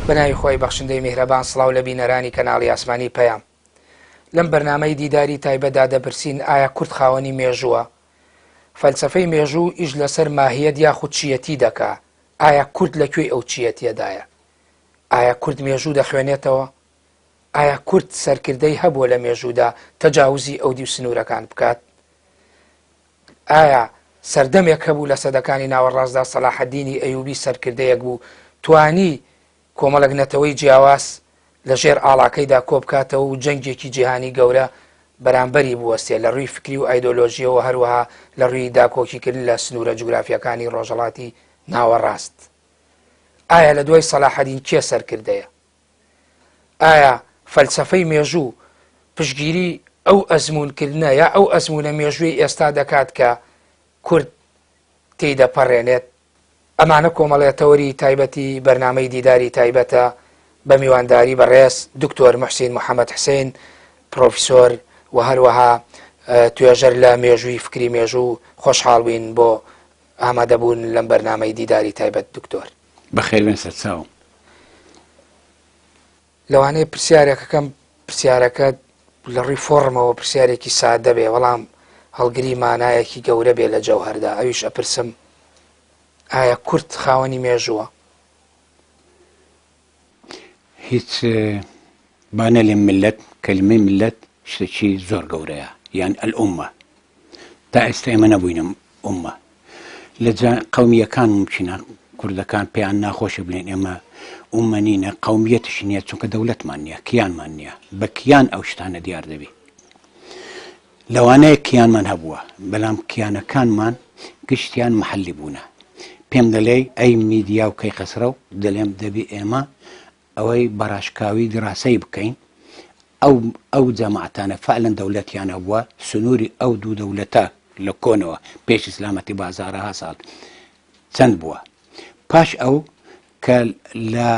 بەناوی خوای بەخشندەی میهرەبان سڵاو لە بینەرانی کەناڵی ئاسمانی پەیام. لەم بەرنامەی دیداری تایبەتدا دەپرسین ئایا کورد خاوەنی مێژووە؟ فەلسەفەی مێژوو ئیش لەسەر ماهیەت یاخود چییەتی دەکا، ئایا کورد لە کوێی ئەو چییەتیەدایە؟ ئایا کورد مێژوو دەخوێنێتەوە؟ ئایا کورد سەرکردەی هەبووە لە مێژوودا تەجاوزی ئەودیو سنوورەکان بکات؟ ئایا سەردەمێک هەبوو لە سەدەکانی ناوەڕاستدا سەلاحەدینی ئەیوبی سەرکردەیەک بوو توانی کۆمەڵێک نەتەوەی جیاواز لە ژێر ئاڵاکەیدا کۆبکاتەوە و جەنگێکی جیهانی گەورە بەرامبەری بوەستێ لە ڕووی فکری و ئایدۆلۆژییەوە هەروەها لە ڕووی داکۆکیکردن لە سنوورە جوگرافییەکانی ڕۆژهەڵاتی ناوەڕاست؟ ئایا لە دوای سەلاحەدین کێ سەرکردەیە؟ ئایا فەلسەفەی مێژوو پشتگیری ئەو ئەزموونکردنە یا ئەو ئەزموونە مێژووی ئێستا دەکات کە کورد تێی دەپەڕێنێت؟ ئەمانە کۆمەڵێ تەوەری تایبەتی بەرنامەی دیداری تایبەتە بە میوانداری بەڕێز دکتۆر موحسین محەمەد حسین پرۆفیسۆر و هەروەها توێژەر لە مێژووی فکری مێژوو خۆشحاڵ بووین بۆ ئامادەبوون لەم بەرنامەی دیداری تایبەت دکتۆر. بەخێربێن سەرچاوم. لەوانەیە پرسیارێکەکەم پرسیارەکە لە ڕووی فۆڕمەوە پرسیارێکی سادە بێ بەڵام هەڵگری مانایەکی گەورە بێ لە جەوهەردا ئەویش ئەپرسم ئایا کورد خاوەنی مێژووە؟ هیچ با نەلێم ملت کەلمەی ملت شتێکی زۆر گەورەیە یان الامە تا ئێستا ئێمە نەبووینە ئوممە لە جا قەومییەکان مومکینە کوردەکان پێیان ناخۆشە بلێن ئێمە ئوممە نینە قەومیەتش نییە چونکە دەولەتمان نییە کیانمان نییە بە کیان ئەو شتانە دیار دەبی لەوانەیە کیانمان هەبووە بەلام کیانەکانمان گشتیان محلی بوونە پێم دەلێی ئەی میدیا و کەی خەسرەو دەلێم دەبی ئێمە ئەوەی بەڕاشکاوی دیڕاسەی بکەین ئەو ئەو جەماعەتانە فعلەن دەولەتیان هەبووە سنووری ئەو دوو دەولەتە لە کۆنەوە پێش ئیسلامەتی بە هەزارەها ساڵ چەند بووە پاش ئەو کە لە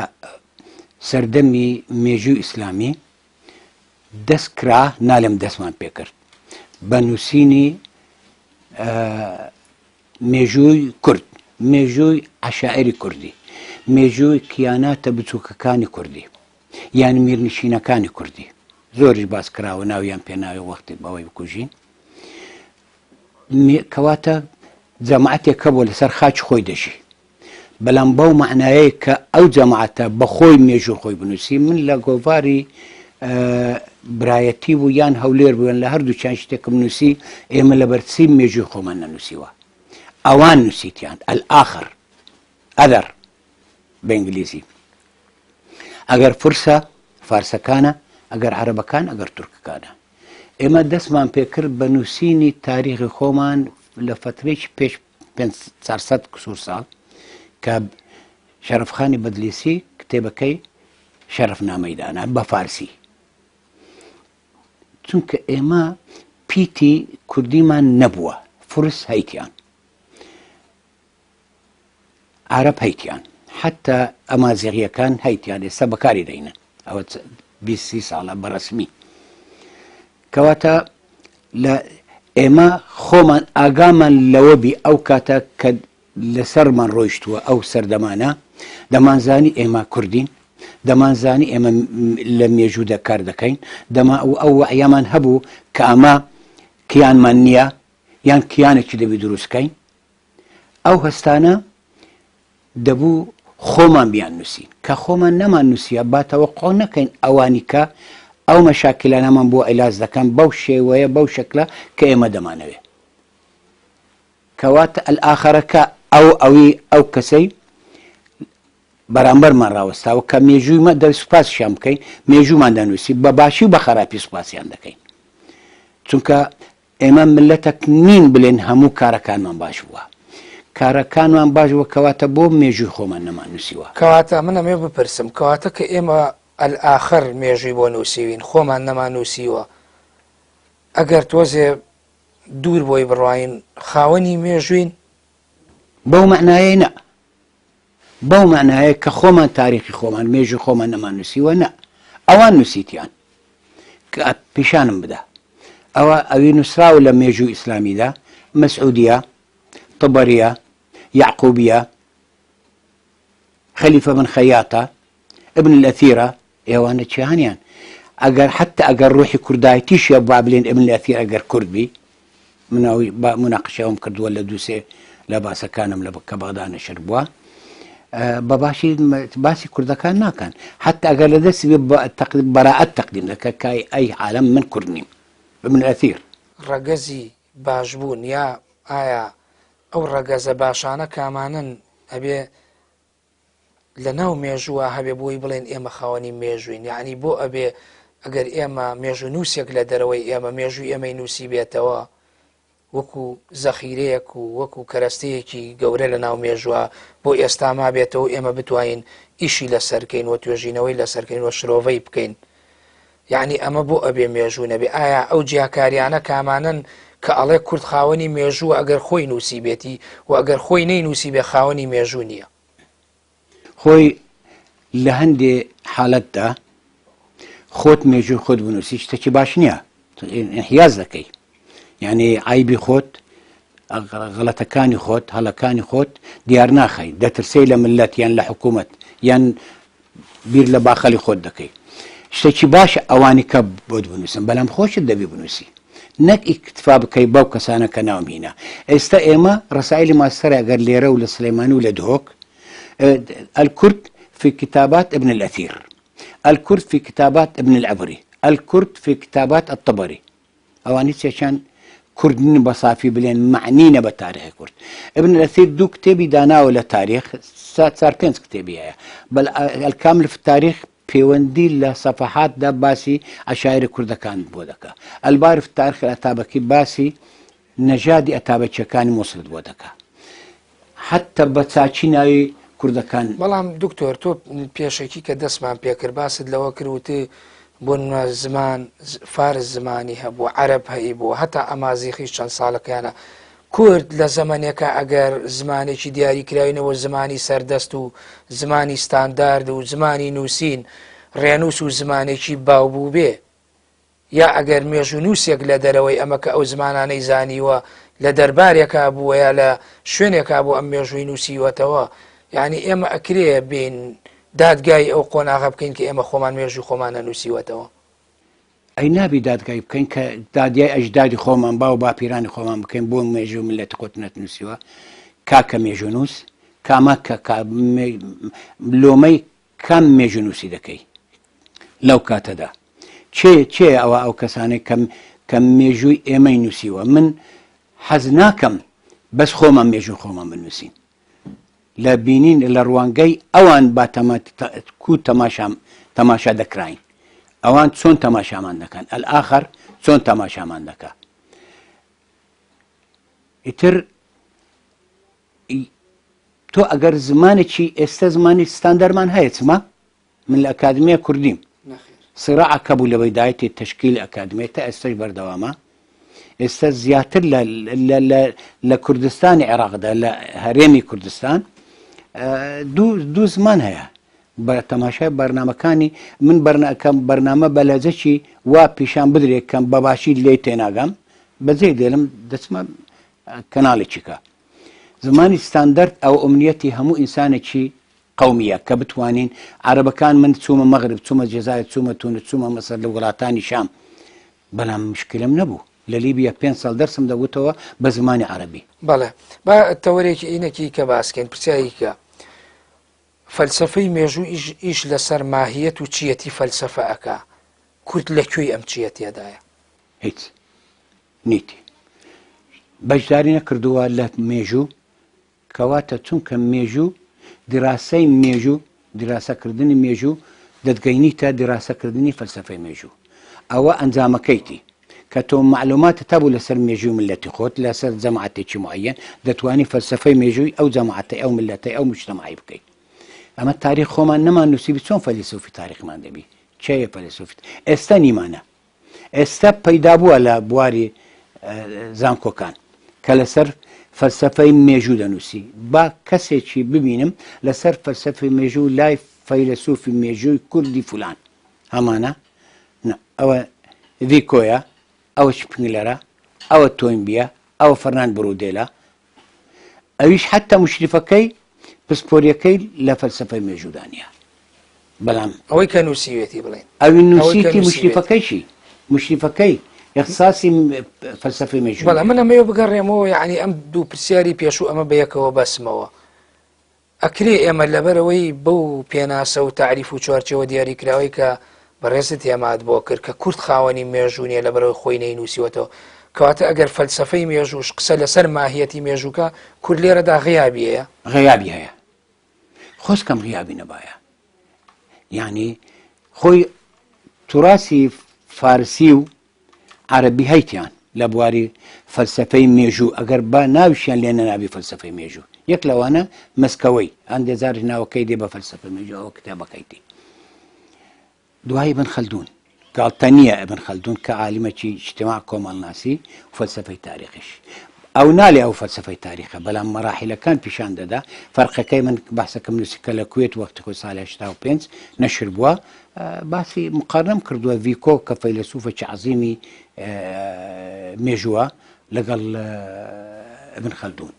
سەردەمی مێژوو ئیسلامی دەست کرا نالێم دەستمان پێکرد بە نووسینی مێژووی کورد، مێژووی عەشائیری کوردی، مێژووی کیاناتە بچووکەکانی کوردی یان میرنشینەکانی کوردی، زۆریش باس کراوە ناویان پێ ناوێ وەختی بەوەی بکوژین. کەواتە جەماعەتێک هەبووە لەسەر خاکی خۆی دەژی. بەلام بەو مەعنایەی کە ئەو جەماعەتە بە خۆی مێژوو خۆی بنووسی من لە گۆڤاری برایەتی بوو یان هەولێر بوویان لە هەردووچیان شتێکم نووسی ئێمە لەبەرچی مێژووی خۆمان نەنووسیوە ئەوان نووسیتیان ئەلئاخر ئەدەر بە ئینگلیزی ئەگەر فرسە فارسەکانە ئەگەر عەرەبەکان ئەگەر تورکەکانە ئێمە دەستمان پێکرد بە نووسینی تاریخی خۆمان لە فترێکی پێش 400 کسور ساڵ کە شەرەفخانی بەدلیسی کتێبەکەی شەرەفنامەی دانا بە فارسی چونکە ئێمە پیتی کوردیمان نەبووە فورس هەیتیان عەرەب هەیتیان حتا ئەمازیغیەکان هەیتیان ئێستا بەکاری دەینن ئەوە 20 ساڵە بەڕسمی کەواتە لە ئێمە خۆمان ئاگامان لەوە بی ئەو کاتە کە لەسەرمان ڕۆیشتووە ئەو سەردەمانە دەمانزانی ئێمە کوردین دەمانزانی ئێمە لە مێژوودا کار دەکەین دەما ئەو وەعیامان هەبوو کە ئەمە کیانمان نییە یان کیانێکی دەبی دروستکەین ئەو هەستانە دەبوو خۆمان بیان نووسین کە خۆمان نەمان نووسە با تەوەقع نەکەین ئەوانی کە ئەو مەشاکلانەمان بۆ عیلاج دەکەن بەو شێوەیە بەو شکلە کە ئێمە دەمانەوێت کەواتە ئەلئاخەرەکە ئەو ئەوی ئەو کەسەی بەرامبەرمان ڕاوەستاوە کە مێژووی مە دەبێت سوپاسیان بکەین مێژوومان دەنووسی بە باشی و بە خراپی سوپاسیان دەکەین چونکە ئێمە ملەتەک نین بلێن هەموو کارەکانمان باش بووە کارەکانمان باش بووە کەواتە بۆ مێژووی خۆمان نەمان نووسیوە. کەواتە من ئەمەوێ بپرسم کەواتە کە ئێمە الآخر مێژووی بۆ نووسیوین خۆمان نەمان نووسیوە ئەگەر تۆزێ دوور بۆی بڕواین خاوەنی مێژووین؟ بەو مەعنایەی نا. بەو مەعنایە کە خۆمان تاریخی خۆمان مێژوی خۆمان نەمان نووسیوە نا ئەوان نووسیتیان کە پیشانم بدە ئەوە ئەوی نووسراوە لە مێژوو ئیسلامیدا مەسعودیە طبریە یعقوبیە خەلیفە بن خەیاتە ابن الاثیرە ئێوانە چیانیان ئەگەر حتا ئەگەر ڕوحی کوردایەتیشە با بلێن ابن الاثیر ئەگەر کورد بی من ئەوی با مناقشەی ئەوم کردووە لە دووسێ لە باسەکانم لە کە بەغدا نەشر بووە بە باشی باسی کوردەکان ناکەن حتا ئەگەر لە دەستی بێ بەراءەت تەقدیم دەکە کای ئەی عالم من کورد نیم ابن الاثیر. ڕەگەزی باشبوون یا ئایا ئەو ڕەگەزە باشانە کامانەن ئەبێ لە ناو مێژووا هەبێ بۆی بڵێن ئێمە خاوەنی مێژووین یەعنی بۆ ئەبێ ئەگەر ئێمە مێژوونووسێک لە دەرەوەی ئێمە مێژووی ئێمەی نووسیبێتەوە وەکو زەخیرەیەک و وەکو کەرەستەیەکی گەورە لە ناو مێژووە بۆ ئێستا مابێتەوە ئێمە بتوانین ئیشی لەسەر کەین و توێژینەوەی لەسەر کەین و شرۆڤەی بکەین یەعنی ئەمە بۆ ئەبێ مێژوو نەبێ؟ ئایا ئەو جیاکاریانە کامانەن کە ئەڵێ کورد خاوەنی مێژووە ئەگەر خۆی نووسیبێتی و ئەگەر خۆی نەینووسیبێ خاوەنی مێژوو نییە؟ خۆی لە هەندێ حالەتدا خۆت مێژووی خۆت بنووسی شتێکی باش نییە، ئینحیاز دەکەی، یعنی عەیبی خۆت غەڵەتەکانی خۆت هەڵەکانی خۆت دیار ناخەی، دەترسێی لە مللەت یان لە حکوومەت یان بیر لە باخەلی خۆت دەکەی شتێکی باشە ئەوانی کە بۆت بنووسن بەلام خۆشت دەبی بنووسی نەک ئیکتفا بکەی بەو کەسانە کە ناوم هینا ئێستا ئێمە ڕسائلی ماستەر ئەگەر لێرە و لە سلێمانی و لە دهۆک الکورد في كتابات ابن الأثير الكرد في كتابات ابن العبري الكرد في كتابات الطبري ئەوان هیچێکیان کورد نین بە سافی بلێن مەعنینە بە تاریخی کورد. ابن الاثیر دوو کتێبی داناوە لە تاریخ چار پێنج کتێبی هەیە بەل الکامل في التاریخ پەیوەندی لە سەفەحاتدا باسی عەشایری کوردەکان بۆ دەکا الباری في التاریخ الاتابکی باسی نەژادی ئەتابەکیەکانی موسڵت بۆ دەکا حەتتا بە چاکی ناوی کوردەکان. بەڵام دکتۆر تۆ پێشەکی کە دەستمان پێکرد باست لەوە کرد وتی بۆ نمونە زمان فارس زمانی هەبوو عەرەب هەیبوو هەتا ئەمازیخیش چەند ساڵەکەیانە کورد لە زەمەنێکە ئەگەر زمانێکی دیاریکراوی نەبوو زمانی سەردەست و زمانی ستاندارد و زمانی نووسین ڕێنووس و زمانێکی باو بووبێ یا ئەگەر مێژوونووسێک لە دەرەوەی ئەمە کە ئەو زمانانەی زانیوە لە دەربارێکا بووە یا لە شوێنێکا بوو ئەم مێژووی نووسیوەتەوە یعنی ئێمە ئەکرێ بین دادگای ئەو قۆناغە بکەین کە ئێمە خۆمان مێژووی خۆمان نەنووسیوەتەوە. ئەی نابی دادگای بکەین کە دادیای ئەژدادی خۆمان باو باپیرانی خۆمان بکەین بۆ مێژوو میللەتی خۆت نەتنووسیوە کاکە مێژوونووس کامە کە لۆمەی کام مێژوونووسی دەکەی لەو کاتەدا؟ کێ کێیە ئەوە ئەو کەسانەی کە کە مێژووی ئێمەی نووسیوە؟ من حەز ناکەم بەس خۆمان مێژووی خۆمان بنووسین. لە بینین لە ڕوانگەی ئەوان با کو تەماشام تەماشا دەکراین. ئەوان چۆن تەماشامان دەکەن؟ الآخر چۆن تەماشامان دەکا؟ ئیتر تۆ ئەگەر زمانێکی ئێستا زمانی ستاندەرمان هەیە چما من لە ئەکادمیە کوردیم صراع کەبوو لە بەدایەتی تشکیل ئەکادمیە تا ئێستش بەردەوامە ئێستا زیاتر لە کوردستانی عێراقدا لە هەرێمی کوردستان دوو زمان هەیە بە تەماشای بەرنمەکانی من بەرنەکەم بەرنامە بەلەجەکی وا پیشان بدرێت کەم بەباشی لێ تێناگەم بەجێ دێلم دەچمە کەناڵێکی کە زمانی ستاندەرد ئەوە ئومنیەتی هەموو ئینسانێکی قەومیە کە بتوانین عەرەبەکان من چوومە مەغرب چوومە جەزایر چوومە تونس چوومە مەسر لە وڵاتانی شام بەڵام مشکلم نەبوو لە لیبیا پێنج ساڵ دەرسم دەگوتەوە بە زمانی عەرەبی. بەڵێ با تەوەرێکی ئینەکی کە باسکەین پرسیاری کە فەلسەفەی مێژوو ئیش ئیش لەسەر ماهیەت و چیەتی فەلسەفە ئەکا کورد لە کوێی ئەم چیەتیەدایە؟ هیچ نیتی بەشداری نەکردووە لە مێژوو کەواتە چونکە مێژوو دیراسەی مێژوو دیراسەکردنی مێژوو دەتگەینیتە دیراسەکردنی فەلسەفەی مێژوو ئەوە ئەنجامەکەیتی کە تۆ مەعلوماتت هەبوو لەسەر مێژووی میللەتی خۆت لەسەر جەماعەتێکی معەیەن دەتوانی فەلسەفەی مێژووی ئەو جەماعەتەی ئەو میللەتەی ئەو موجتەمەعەی بکەی ئەمە تاریخ خۆمان نەمان نووسیبی چۆن فەلیسوفی تاریخمان دەبی کێیە فەلیسوفی ئێستا نیمانە ئێستا پەیدا بووە لە بواری زانکۆکان کە لەسەر فەلسەفەی مێژوو دەنووسی با کەسێکی ببینم لەسەر فەلسەفەی مێژوو لای فەیلەسوفی مێژووی کوردی فولان هەمانە ئەوە ڤیکۆیە ئەوە شپنگلەرە ئەوە تۆینبیە ئەوە فەرناند برودێلە ئەویش حتا مشریفەکەی پسپۆریەکەی لە فەلسەفەی مێژوودا نییە. بەڵام ئەوەی کە نووسیوێتی بڵێن ئەوی نووسیتی مشریفەکەیشی مشریفەکەی اختصاصی فەلسەفەی مێژوو بەڵام من ئەمەوێ بگەڕێمەوە یعنی ئەم دوو پرسیاری پێشوو ئەمە بەیەکەوە بەسمەوە ئەکرێ ئێمە لەبەرئەوەی بەو پێناسە و تاریف و چوارچێوە دیاریکراوەی کە بەڕێزت هێمات بۆ کرد کە کورد خاوەنی مێژوو نیە لەبەرئەوەی خۆی نەینووسیوەتەوە کەواتە ئەگەر فەلسەفەی مێژووش قسە لەسەر ماهیەتی مێژووکە کورد لێرەدا غیابی هەیە؟ غیابی هەیە خۆزکەم غیابی نەبایە یعنی خۆی توراسی فارسی و عەرەبی هەیتیان لە بواری فەلسەفەی مێژوو ئەگەر با ناویشیان لێ نەنابی فەلسەفەی مێژوو یەک لەوانە مەسکەوەی هەندێ جاریش ناوەکەی دێ بە فەلسەفەی مێژوو ئەوە کتێبەکەیتی دوای ئیبن خەلدون گاڵتە نییە ئیبن خەلدون کە عالیمەکی اجتماع کۆمەڵناسی و فەلسەفەی تاریخیش ئەو نالێ ئەو فەلسەفەی تاریخە بەڵام مەراحیلەکان پیشان دەدا فەرقەکەی من باسەکەم نووسی کە لە کوێت وەختی خۆی ساڵی 85 نەشر بووە باسی مقارنەم کردووە ڤیکۆ کە فەیلەسوفێکی عەزیمی مێژووە لەگەڵ ابن خەلدون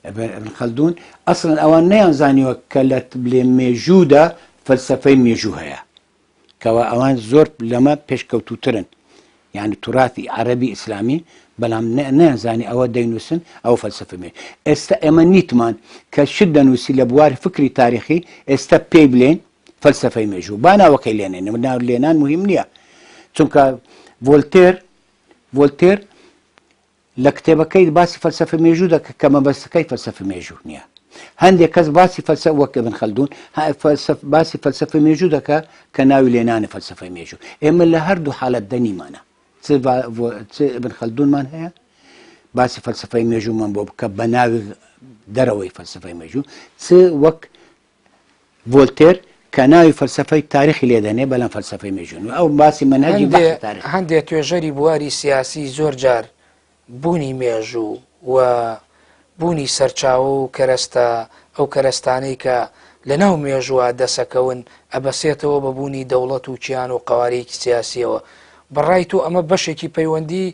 ابن خەلدون ئەسڵەن ئەوان نەیان زانیوە کە لە بلێ مێژوودا فەلسەفەی مێژوو هەیە کەوا ئەوان زۆر لەمە پێشکەوتوترن یعنی توراثی عەرەبی ئیسلامی بەڵام نەیانزانی ئەوە دەینووسن ئەوە فەلسەفە مێ ئێستا ئێمە نیتمان کە شت دەنووسی لە بواری فکری تاریخی ئێستا پێی بلێن فەلسەفەی مێژوو با ناوەکەی لێنێن ناو لێنان مهم نییە چونکە ڤۆلتێر ڤۆلتێر لە کتێبەکەی باسی فەلسەفە مێژوو دەکە کە مەبەستەکەی فەلسەفە مێژوو نییە هەندێک کەس باسی فەلسە وەک ابن خەلدون باسی فەلسەفە مێژوو دەکە کە ناوی لێنانە فەلسەفەی مێژوو ئێمە لە هەردوو حالەت دەنیمانە چ ابن خەلدونمان هەیە باسی فەلسەفەی مێژوومان بۆ بکە بە ناوی دەرەوەی فەلسەفەی مێژوو چ وەک ڤۆلتێر کە ناوی فەلسەفەی تاریخی لێ دەنێ بەلام فەلسەفەی مێژوو نیە ئەو باسی مەنهەجی بەحسی تاریخ هەندێ توێژەری بواری سیاسی زۆر جار بوونی مێژوو و بوونی سەرچاوە و کەرەستە ئەو کەرەستانەی کە لە ناو مێژووە دەسەکەون ئەبەسێتەوە بە بوونی دەوڵەت و کیان و قەوارەیەکی سیاسیەوە بە ڕای تۆ ئەمە بەشێکی پەیوەندی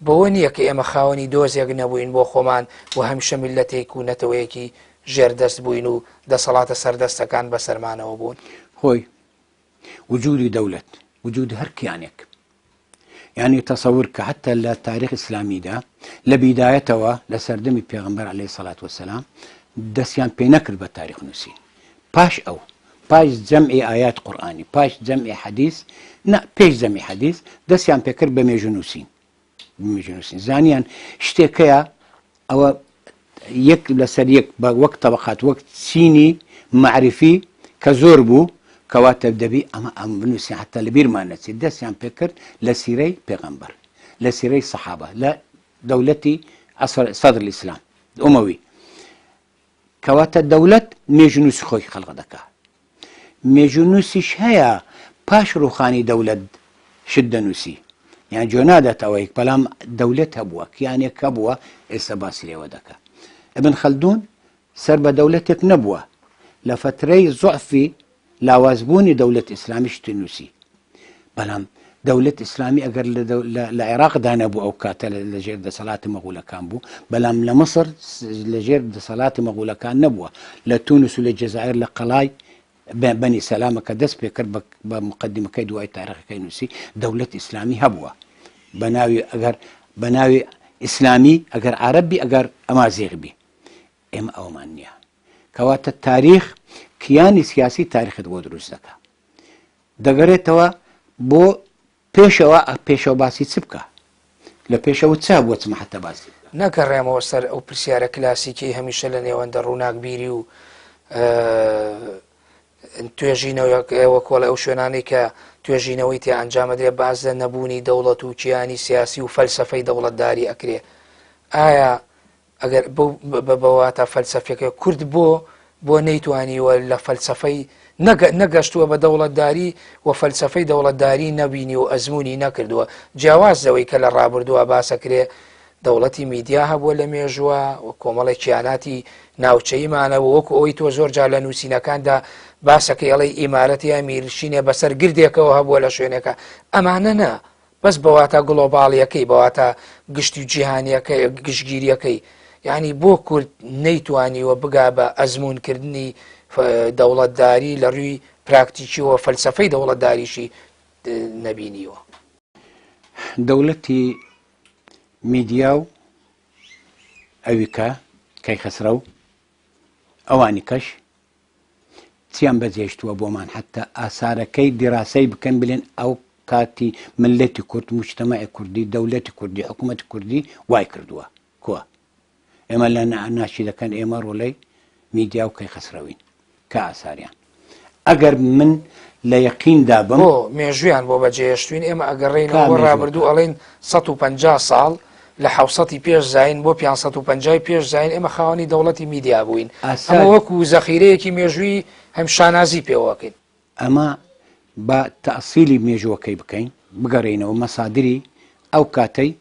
بەوە نییە کە ئێمە خاوەنی دۆزێک نەبووین بۆ خۆمان و هەمیشە میللەتێک و نەتەوەیەکی ژێردەست بووین و دەسەڵاتە سەردەستەکان بەسەرمانەوە بوون. خۆی وجودی دەولەت وجود هەر کیانێک یعنی تەسەور کە حتی لە تاریخ ئیسلامیدا لە بیدایەتەوە لە سەردەمی پێغمبەر علیه سەلات وسلام دەستیان پێ نەکرد بە تاریخ نووسین پاش ئەو پاش جەمعی ئايات قورآانی پاش جەمعی حەدیث نە پێش جەمعی حەدیث دەستیان پێکرد بە مێژوو نووسین مێژوونووسین زانیان شتێکەیە ئەوە یەک لەسەر یەک بە وەک تەبقات وەک چینی معرفی کە زۆر بوو کەواتە دەبی ئەمە ئەم بنووسین حتا لە بیرمان نەچێت دەستیان پێکرد لە سیرەی پێغەمبەر لە سیرەی سەحابە لە دەولەتی سەدر ئیسلام ئومەوی کەواتە دەولەت مێژونوسی خۆی خەلق دەکا. مێژونوسیش هەیە پاش ڕوخانی دەولەت شت دەنوسی یان جۆ ناداتەوە یەک بەلام دەولەت هەبووە کیانێک هەبووە ئێستا باسی لێوە دەکا. ابن خەلدون سەر بە دەولەتێک نەبووە لە فەترەی زوعفی لاوازبوونی دەولەت ئیسلامی شتی نووسی بەڵام دەولەت ئیسلامی ئەگەر لە عێراقدا نەبوو ئەو کاتە لە ژێر دەسەڵاتی مەغولەکان بوو بەڵام لە مصر لە ژێر دەسەڵاتی مەغولەکان نەبووە لە تونس و لە جەزائیر لە قەڵای بەنی سەلامە کە دەست پێکرد بە مقدمەکەی دوای تاریخەکەی نووسی دەولەت ئیسلامی هەبووە بە ناوی ئەگەر بە ناوی ئیسلامی ئەگەر عرب بی ئەگەر ئەمازیغ بی ئێمە ئەومان نییە کەواتە تاریخ کیانی سیاسی تاریخت بۆ دروست دەکا دەگەرێتەوە بۆ پێشەوە پێشەوە باسی چ بکە لە پێشەوە چ بۆ چ محەتە باسی نەگەڕێمەوە سەر ئەو پرسیارە کلاسیکی هەمیشە لە نێوەندە ڕووناکبیری و توێژینەوە کۆڵە ئەو شوێنانەی کە توێژینەوەی تیا ئەنجامەدرێ باس لە نەبوونی دەوڵەت و کیانی سیاسی و فەلسفەی دەوڵەتداری ئەکرێ ئایا ئەگەر بەو بە واتا فەلسەفیەکەی کورد بۆ بۆ نەیتوانیوە لە فەلسەفەی نەگەشتووە بە دەوڵەتداری و فەلسەفەی دەوڵەتداری نەبینی و ئەزمموی نەکردووە جیاواز لەوەی کە لە ڕابردووە باسەکرێ دەوڵەتی میدیا هەبووە لە مێژووە و کۆمەڵێک کیاناتی ناوچەیمانەوە وەکو ئەوەی تۆ زۆر جار لە نووسینەکاندا باسەکەی ئەڵێی ئیمارەت یا میرشینێ بەسەر گردێکەوە هەبووە لە شوێنێکە ئەمانە نا بەس بە واتا گڵۆباڵیەکەی، بە واتا گشتی و جیهانیەکەی، گشتگیریەکەی، یانی بۆ کورد نەیتوانیوە بگا بە ئەزموون کردنی دەوڵەتداری لە ڕووی پراکتیکی و فەلسەفەی دەوڵەتداریشی نەبینیوە. دەوڵەتی میدیا و ئەویکە کەیخەسرەو ئەوانی کەش چیان بەجێشتووە بۆمان حتا ئاسارەکەی دیراسەی بکەن بلێن ئەو کاتی ملەتی کورد مجتەمەعی کوردی دەولەتی کوردی حکوومەتی کوردی وای کردووە کوا ئێمە لە ناشی دەکەن ئێمە ڕۆلەی میدیا و کەیخەسرەوین کە ئاساریان ئەگەر من لە یەقیندا بم. بۆ مێژوویان بۆ بەجێهێشتووین ئێمە ئەگەڕێینەوە بۆ ڕابردوو ئەڵێین 150 ساڵ لە حەوسەتی پێش زایین بۆ 550 پێش زایین ئێمە خاوەنی دەوڵەتی میدیا بووین ئەمە وەکو زەخیرەیەکی مێژووی هەم شانازی پێوەکەین. ئەمە با تەئسیلی مێژووەکەی بکەین بگەڕێینەوە مەسادری ئەو کاتەی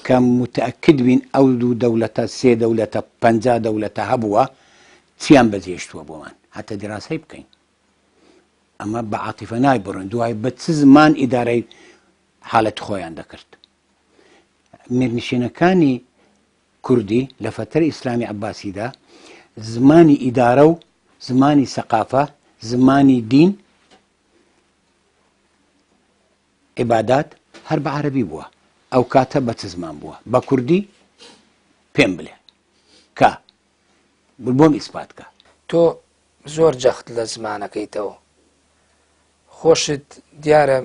کە موتەئەکد بین ئەو دوو دەولەتە سێ دەولەتە 50 دەولەتە هەبووە چیان بەجێشتووە بۆمان هەتە دیراسەی بکەین ئەمە بە عاتیفە نایبڕن دوای بە چ زمان ئیدارەی حالەت خۆیان دەکرد میرنشینەکانی کوردی لە فەترە ئیسلامی عباسیدا زمانی ئیدارە و زمانی سەقافە زمانی دین عیبادات هەر بە عەرەبی بووە ئەو کاتە بە چ زمان بووە بە کوردی پێم بلێ کە بۆم ئیسپات کە. تۆ زۆر جەخت لە زمانەکەیتەوە خۆشت دیارە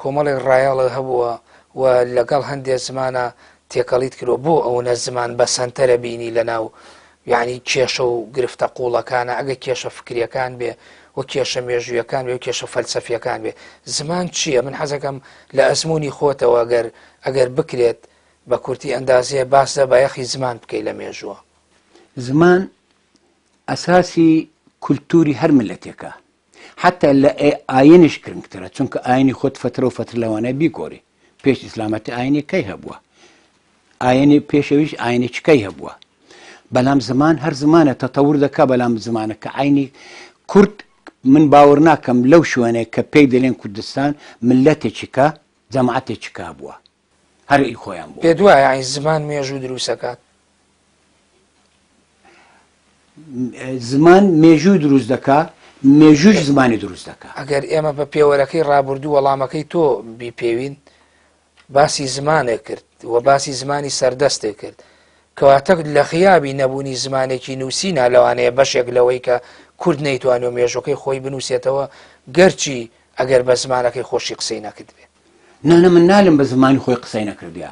کۆمەڵێک ڕایەڵت هەبووە و لەگەڵ هەندێ زمانە تێکەڵیت کردوە بۆ ئەونە زمان بە سەنتەرە بینی لەناو یعنی کێشە و گرفتە قوڵەکانە ئەگە کێشە فکریەکان بێ و کێشە مێژوویەکان بێ و کێشە فەلسەفیەکان بێ زمان چییە من حەزەکەم لە ئەزمموی خۆتەوە گەر ئەگەر بکرێت بە کورتی ئەندازەیە باس لە بایەخی زمان بکەی لە مێژووە. زمان ئەساسی کولتوری هەر ملەتێکە حتا لە ئاینیش گرنگترە چونکە ئاینی خۆت فترە و فتر لەوانەیە بیگۆری پێش ئیسلامەتی ئاینی کەی هەبووە ئاینی پێشەویش ئاینی چکەی هەبووە بەلام زمان هەر زمانە تەتەور دەکا بەلام زمانە کە عینی کورد من باوەڕ ناکەم لەو شوێنێک کە پێی دەلێن کوردستان ملەتێکی کە جەماعەتێکی کا بووە هەر ئی خۆیان بووە. پێت وایە یانی زمان مێژوو دروست ئەکات؟ زمان مێژوو دروست دەکا، مێژووش زمانی دروست دەکا. ئەگەر ئێمە بە پێوەرەکەی ڕابوردوو وەڵامەکەی تۆ بیپێوین، باسی زمانێک کرد و باسی زمانی سەردەستێک کرد. کەواتە لە غیابی نەبوونی زمانێکی نووسینا لەوانەیە بەشێک لەوەی کە کورد نەیتوانیوە مێژووەکەی خۆی بنووسێتەوە، گەرچی ئەگەر بە زمانەکەی خۆشی قسەی نەکردبێ. نا نا من نالم بە زمانی خۆی قسەی نەکردیە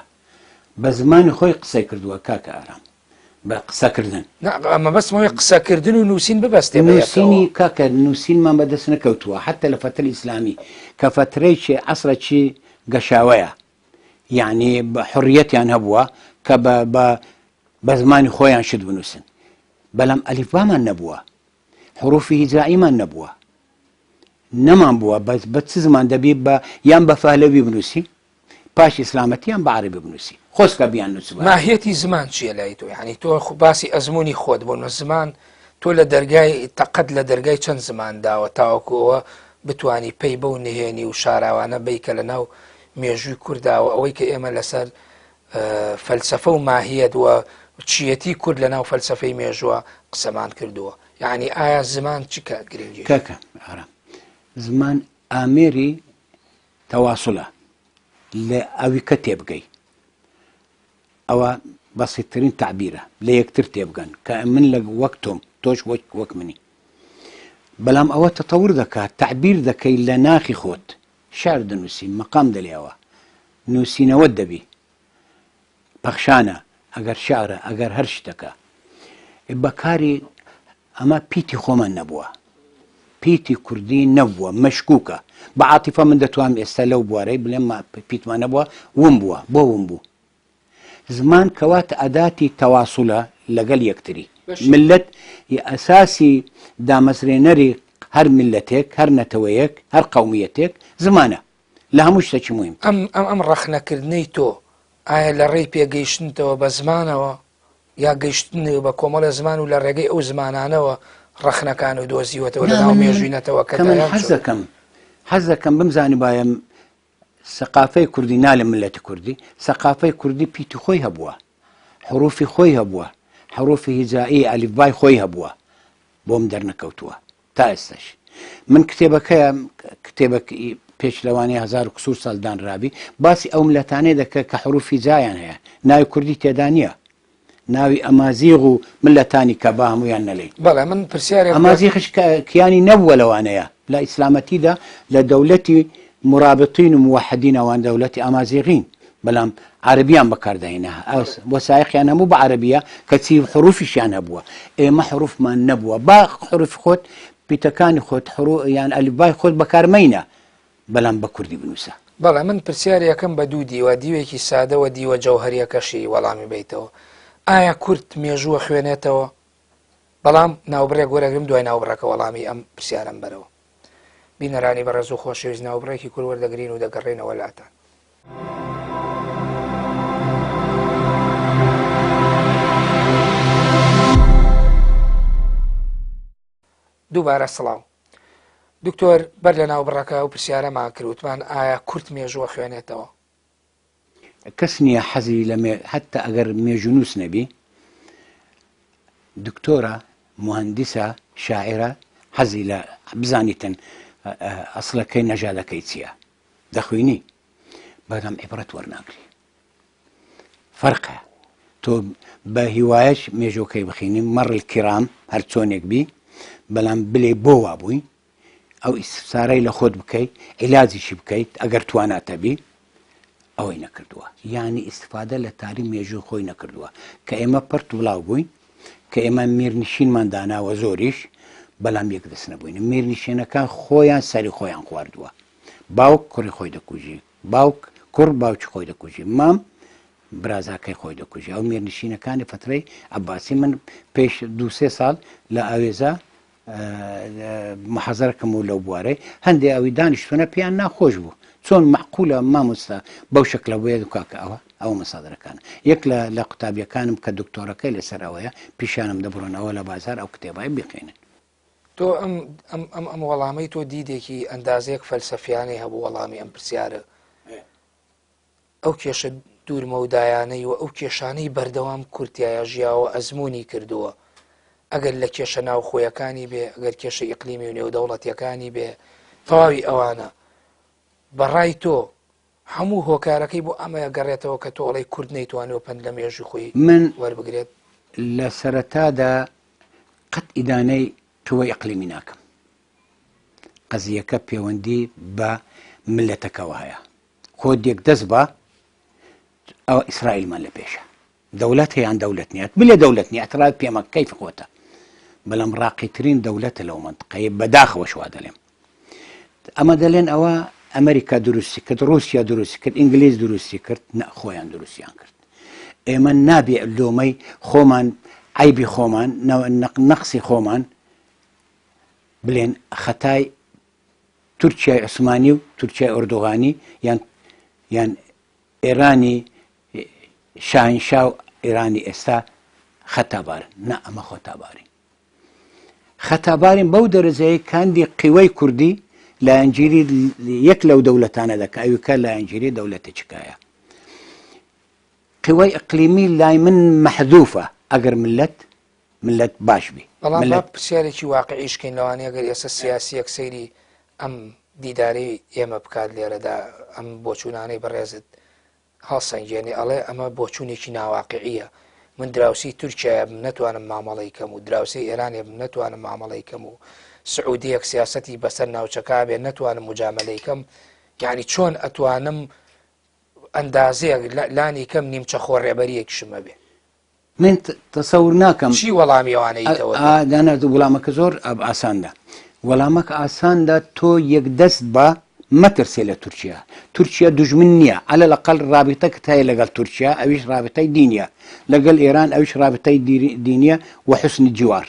بە زمانی خۆی قسەی کردووە کاکە ئارام بە قسەکردن. نا مەبەستم ئەوەیە قسەکردن و نووسین ببەستێ بە یەکەوە. نووسینی کاکە نووسینمان بە دەست نەکەوتووە حەتتا لە فەترەی ئیسلامی کە فەترەیەکی عەسرەکی گەشاوەیە یەعنی حوڕیەتیان هەبووە کە بە بە بە زمانی خۆیان شت بنووسن بەلام ئەلیفبامان نەبووە حروفی هیجائیمان نەبووە نەمان بووە بەس بە چ زمان دەبی بە یان بە فەهلەوی بنووسی پاش ئیسلامەتی یان بە عەرەبی بنووسی خۆزگە بیان نووسبایە. ماهیەتی زمان چییە لای تۆ؟ یانی تۆ باسی ئەزموونی خۆت بۆ نموونە زمان تۆ لە دەرگای تەقەت لە دەرگای چەند زمان داوە تاوەکو ئەوە بتوانی پەی بەو نهێنی و شاراوانە بەی کە لە ناو مێژووی کورددا و ئەوەی کە ئێمە لەسەر فەلسەفە و ماهیەت و چیەتی کورد لە ناو فەلسەفەی مێژووە قسەمان کردووە یعنی ئایا زمان چ کە گرنگی کاکە ئارام زمان ئامێری تەواسلە لە ئەویکە تێبگەی ئەوە بەسیترین تعبیرە لە یەکتر تێبگەن کە من لە وەک تۆم تۆش وەک وەک منی بەڵام ئەوە تەتەور دەکات تعبیر دەکەی لە ناخی خۆت شعر دەنووسی مەقام دەلێەوە نووسینەوەت دەبی پەخشانە ئەگەر شعرە ئەگەر هەر شتەکە بەکاری ئەمە پیتی خۆمان نەبووە پیتی کوردی نەبووە مەشکوکە بە عاتیفە من دەتوانم ئێستا لەو بوارەی بلێم پیتمان نەبووە وم بووە بۆ وم بوو زمان کەواتە ئەداتی تەواسولە لەگەل یەکتری. مللەت ی ئەساسی دامەزرێنەری هەر میللەتێک، هەر نەتەوەیەک، هەر قەومیەتێک زمانە. لە هەموو شتەکی موهیم تر. ئەم ئەم ئەم ڕەخنەکردنەی تۆ ئایا لە ڕێی پێگەیشتنتەوە بە زمانەوە یا گەیشتن بە کۆمەڵێ زمان و لە ڕێگەی ئەو زمانانەوە ڕەخنەکانت دۆزیوەتەوە لە نا ناو من من مێژووی کە نەتەوەکەدا من یان حەز چۆن؟ دەکەم حەز دەکەم بمزانیبایە سەقافەی کوردی نا لە مللەتی کوردی، سەقافەی کوردی پیتی خۆی هەبووە، حروفی خۆی هەبووە، حروفی هیجائی ئەلیفبای خۆی هەبووە، بۆم دەرنەکەوتووە تا ئێستاش. من کتێبەکەیە کتێبەک پێش لەوانەیە هەزار و کسور ساڵ دانرابی باسی ئەو ملەتانەی دەکە کە حروفی جایان هەیە ناوی کوردی تێدا نییە ناوی ئەمازیغ و ملەتانی کە با هەموویان نەلێین. بەڵێ من پرسیارێک ئەمازیغش کیانی نەبووە لەوانەیە لە ئیسلامەتیدا لە دەولەتی مرابطین و موحدین ئەوان دەولەتی ئامازیغین بەلام عەرەبیان بەکار دەهێنا وەسایقیان هەموو بە عەرەبیە کەچی حروفیشیان هەبووە ئێمە حروفمان نەبووە با حروف خۆت پیتەکانی خۆت حرو یان ئەلفبای خۆت بەکار مەینە بەلام بە کوردی بنووسە. بەڵێ من پرسیارێکم بە دوو دیوە دیوێکی سادە وە دیوە جەوهەریەکەشی وەڵامی بەیتەوە ئایا کورد مێژووە خوێنێتەوە؟ بەڵام ناوبڕێک وەرەگرم دوای ناوبڕەکە وەڵامی ئەم پرسیارەم بەرەوە. بینەرانی بەڕێز و خۆشەویست ناوبڕێکی کورت وەردەگرین و دەگەڕێینەوە لاتان. دووبارە سڵاو. دکتۆر بەر لە ناوبڕەکە ئەو پرسیارەمان کرد وتمان ئایا کورد مێژووە خوێنێتەوە؟ کەس نییە حەزی لە حتا ئەگەر مێژوونووس نەبی دکتۆرە موهەندیسە شاعیرە حەزی لە بزانیتن ئەسڵەکەی نەژادەکەی چییە دەخوینی بەڵام عیبرەت وەرناگری فەرقە تۆ بە هیوایەش مێژۆکەی بخینی مەڕ کرام هەر چۆنێک بی بەڵام بلێ بۆ وابووی ئەو ئیستفسارەی لە خۆت بکەیت عیلاجیشی بکەیت ئەگەر تواناتە بی ئەوەی نەکردووە یانی ئیستفادە لە تاری مێژوو خۆی نەکردووە کە ئێمە پرت وڵاو بووین کە ئێمە میرنشینمان داناوە زۆریش بەڵام یەک دەست نەبووین میرنشینەکان خۆیان سەری خۆیان خواردووە باوک کوڕی خۆی دەکوژی باوک کوڕ باوکی خۆی دەکوژی مام برازاکەی خۆی دەکوژی ئەو میرنشینەکانی فترەی عباسی من پێش دوسێ ساڵ لە ئاوێزە محازەرەکەم و لەو بوارەی هەندێ ئەوی دانیشتونە پێیان ناخۆش بوو چۆن مەعقولە مامۆستا بەو شکلە بۆیە کاکە ئەوە ئەوە مەسادرەکانە یەک لە لە قوتابیەکانم کە دکتۆرەکەی لەسەر ئەوەیە پیشانم دەبڕنەوە لە بازار ئەو کتێبای بخێنن. تۆ ئەم ئەم ئەم ئەم وەڵامەی تۆ دیدێکی ئەندازەیەک فەلسەفیانەی هەبوو وەڵامی ئەم پرسیارە ئەو کێشە دوورمەودایانەی و ئەو کێشانەی بەردەوام کورد تیایا ژیاوە ئەزموونی کردووە، ئەگەر لە کێشە ناوخۆیەکانی بێ، ئەگەر کێشە ئیقلیمی و نێودەوڵەتییەکانی بێ، تەواوی ئەوانە. بە ڕای تۆ هەموو هۆکارەکەی بۆ ئەمە گەڕێتەوە کە تۆ ئەڵێی کورد نەیتوانیوە پەند لە مێژووی خۆی من وەربگرێت؟ لە سەرەتادا قەت ئیدانەی قوەی ئیقلیمی ناکەم. قەزییەکە پێوەندی بە میللەتەکەوە هەیە. خۆت یەک دەست بە ئەوە ئیسرائیلمان لە پێشە دەولەت هەیە یان دەولەت نییە بلێ دەولەت نییە اعتراف پێمە کەیف خۆتە بەڵام ڕاقیترین دەولەتە لەو منطقەیە بەداخەوە شوا دەلێم ئەمە دەلێن ئەوە ئەمریکا دروستی کرد رووسیا دروستی کرد ئینگلیز دروستی کرد نە خۆیان دروستیان کرد ئێمە نابێ لۆمەی خۆمان عیبی خۆمان نەقسی خۆمان بلێن خەتای تورکیای عوسمانی و تورکیای ئۆردوغانی یان یان ئێرانی شاهنشا و ئێرانی ئێستا خەتابارن نا ئەمە خۆتابارین خەتابارین بەو دەرەجەیە کاندی قیوەی کوردی لایەنگیری یەک لەو دەولەتانە دەکە ئەویکە لایەنگیری دەولەتە چکایە قوەی ئەقلیمی لای من مەحذوفە ئەگەر ملت ملت باش بی. بەڵام با پرسیارێکی واقعیش کەین لەوانەیە گەر ئێستا سیاسیەک سەیری ئەم دیدارەی ئێمە بکات لێرەدا ئەم بۆچوونانەی بەڕێزت هەڵسەنگێنێ ئەڵێ ئەمە بۆچوونێکی ناواقعیە من دراوسی تورکیایە بم نەتوانم مامەڵەی کەم و دراوسێی ئێرانێ بم نەتوانم مامەڵەی کەم و سعودیەک سیاسەتی بەسەر ناوچەکە بێ نەتوانم مجاملەی کەم یعنی چۆن ئەتوانم ئەندازەیەک لانی کەم نیمچە خۆڕێبەریەکیشم هەبێ. من تەسەور ناکەم. چی وەڵامی ئەوانە یتەوە تۆ؟ دانا وڵامەکە زۆر ئاساندە. وەڵامەکە ئاساندە تۆ یەک دەست بە مەترسێ لە تورکیا. تورکیا دوژمن نییە. عەلە الأقل رابطەکت هەیە لەگەڵ تورکیا ئەویش رابطەی دینیە. لەگەڵ ئێران ئەویش رابطەی دینیە و حسن جوار.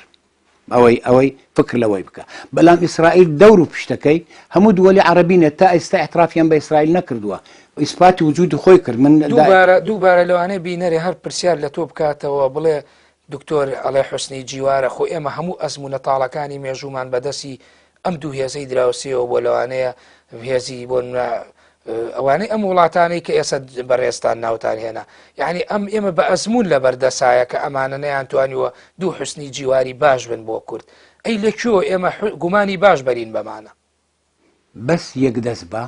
ئەوەی ئەوەی فکر لەوەی بکە بەلام ئیسرائیل دەور و پشتەکەی هەموو دووەلی عەرەبینە تا ئێستا اعترافیان بە ئیسرائیل نەکردووە ئیسپاتی وجودی خۆی کرد من دووبارە دووبارە لەوانەیە بینەرێ هەر پرسیار لە تۆ بکاتەوە بڵێ دکتۆر ئەڵێ حوسنی جیوارە خۆ ئێمە هەموو ئەزموونە تاڵەکانی مێژوومان بەدەستی ئەم دوو هێزەی دراوسێەوە بۆ لەوانەیە هێزی بۆ ئەوانەی ئەم وڵاتانەی کە ئێستا بەڕێزتان ناوتان هێنا یعنی ئەم ئێمە بە ئەزمون لە بەردەسایە کە ئەمانە نەیانتوانیوە دوو حوسنی جیواری باش بن بۆ کورد. ئەی لە کوێوە ئێمە گومانی باش بەرین بەمانە؟ بەس یەک دەست بە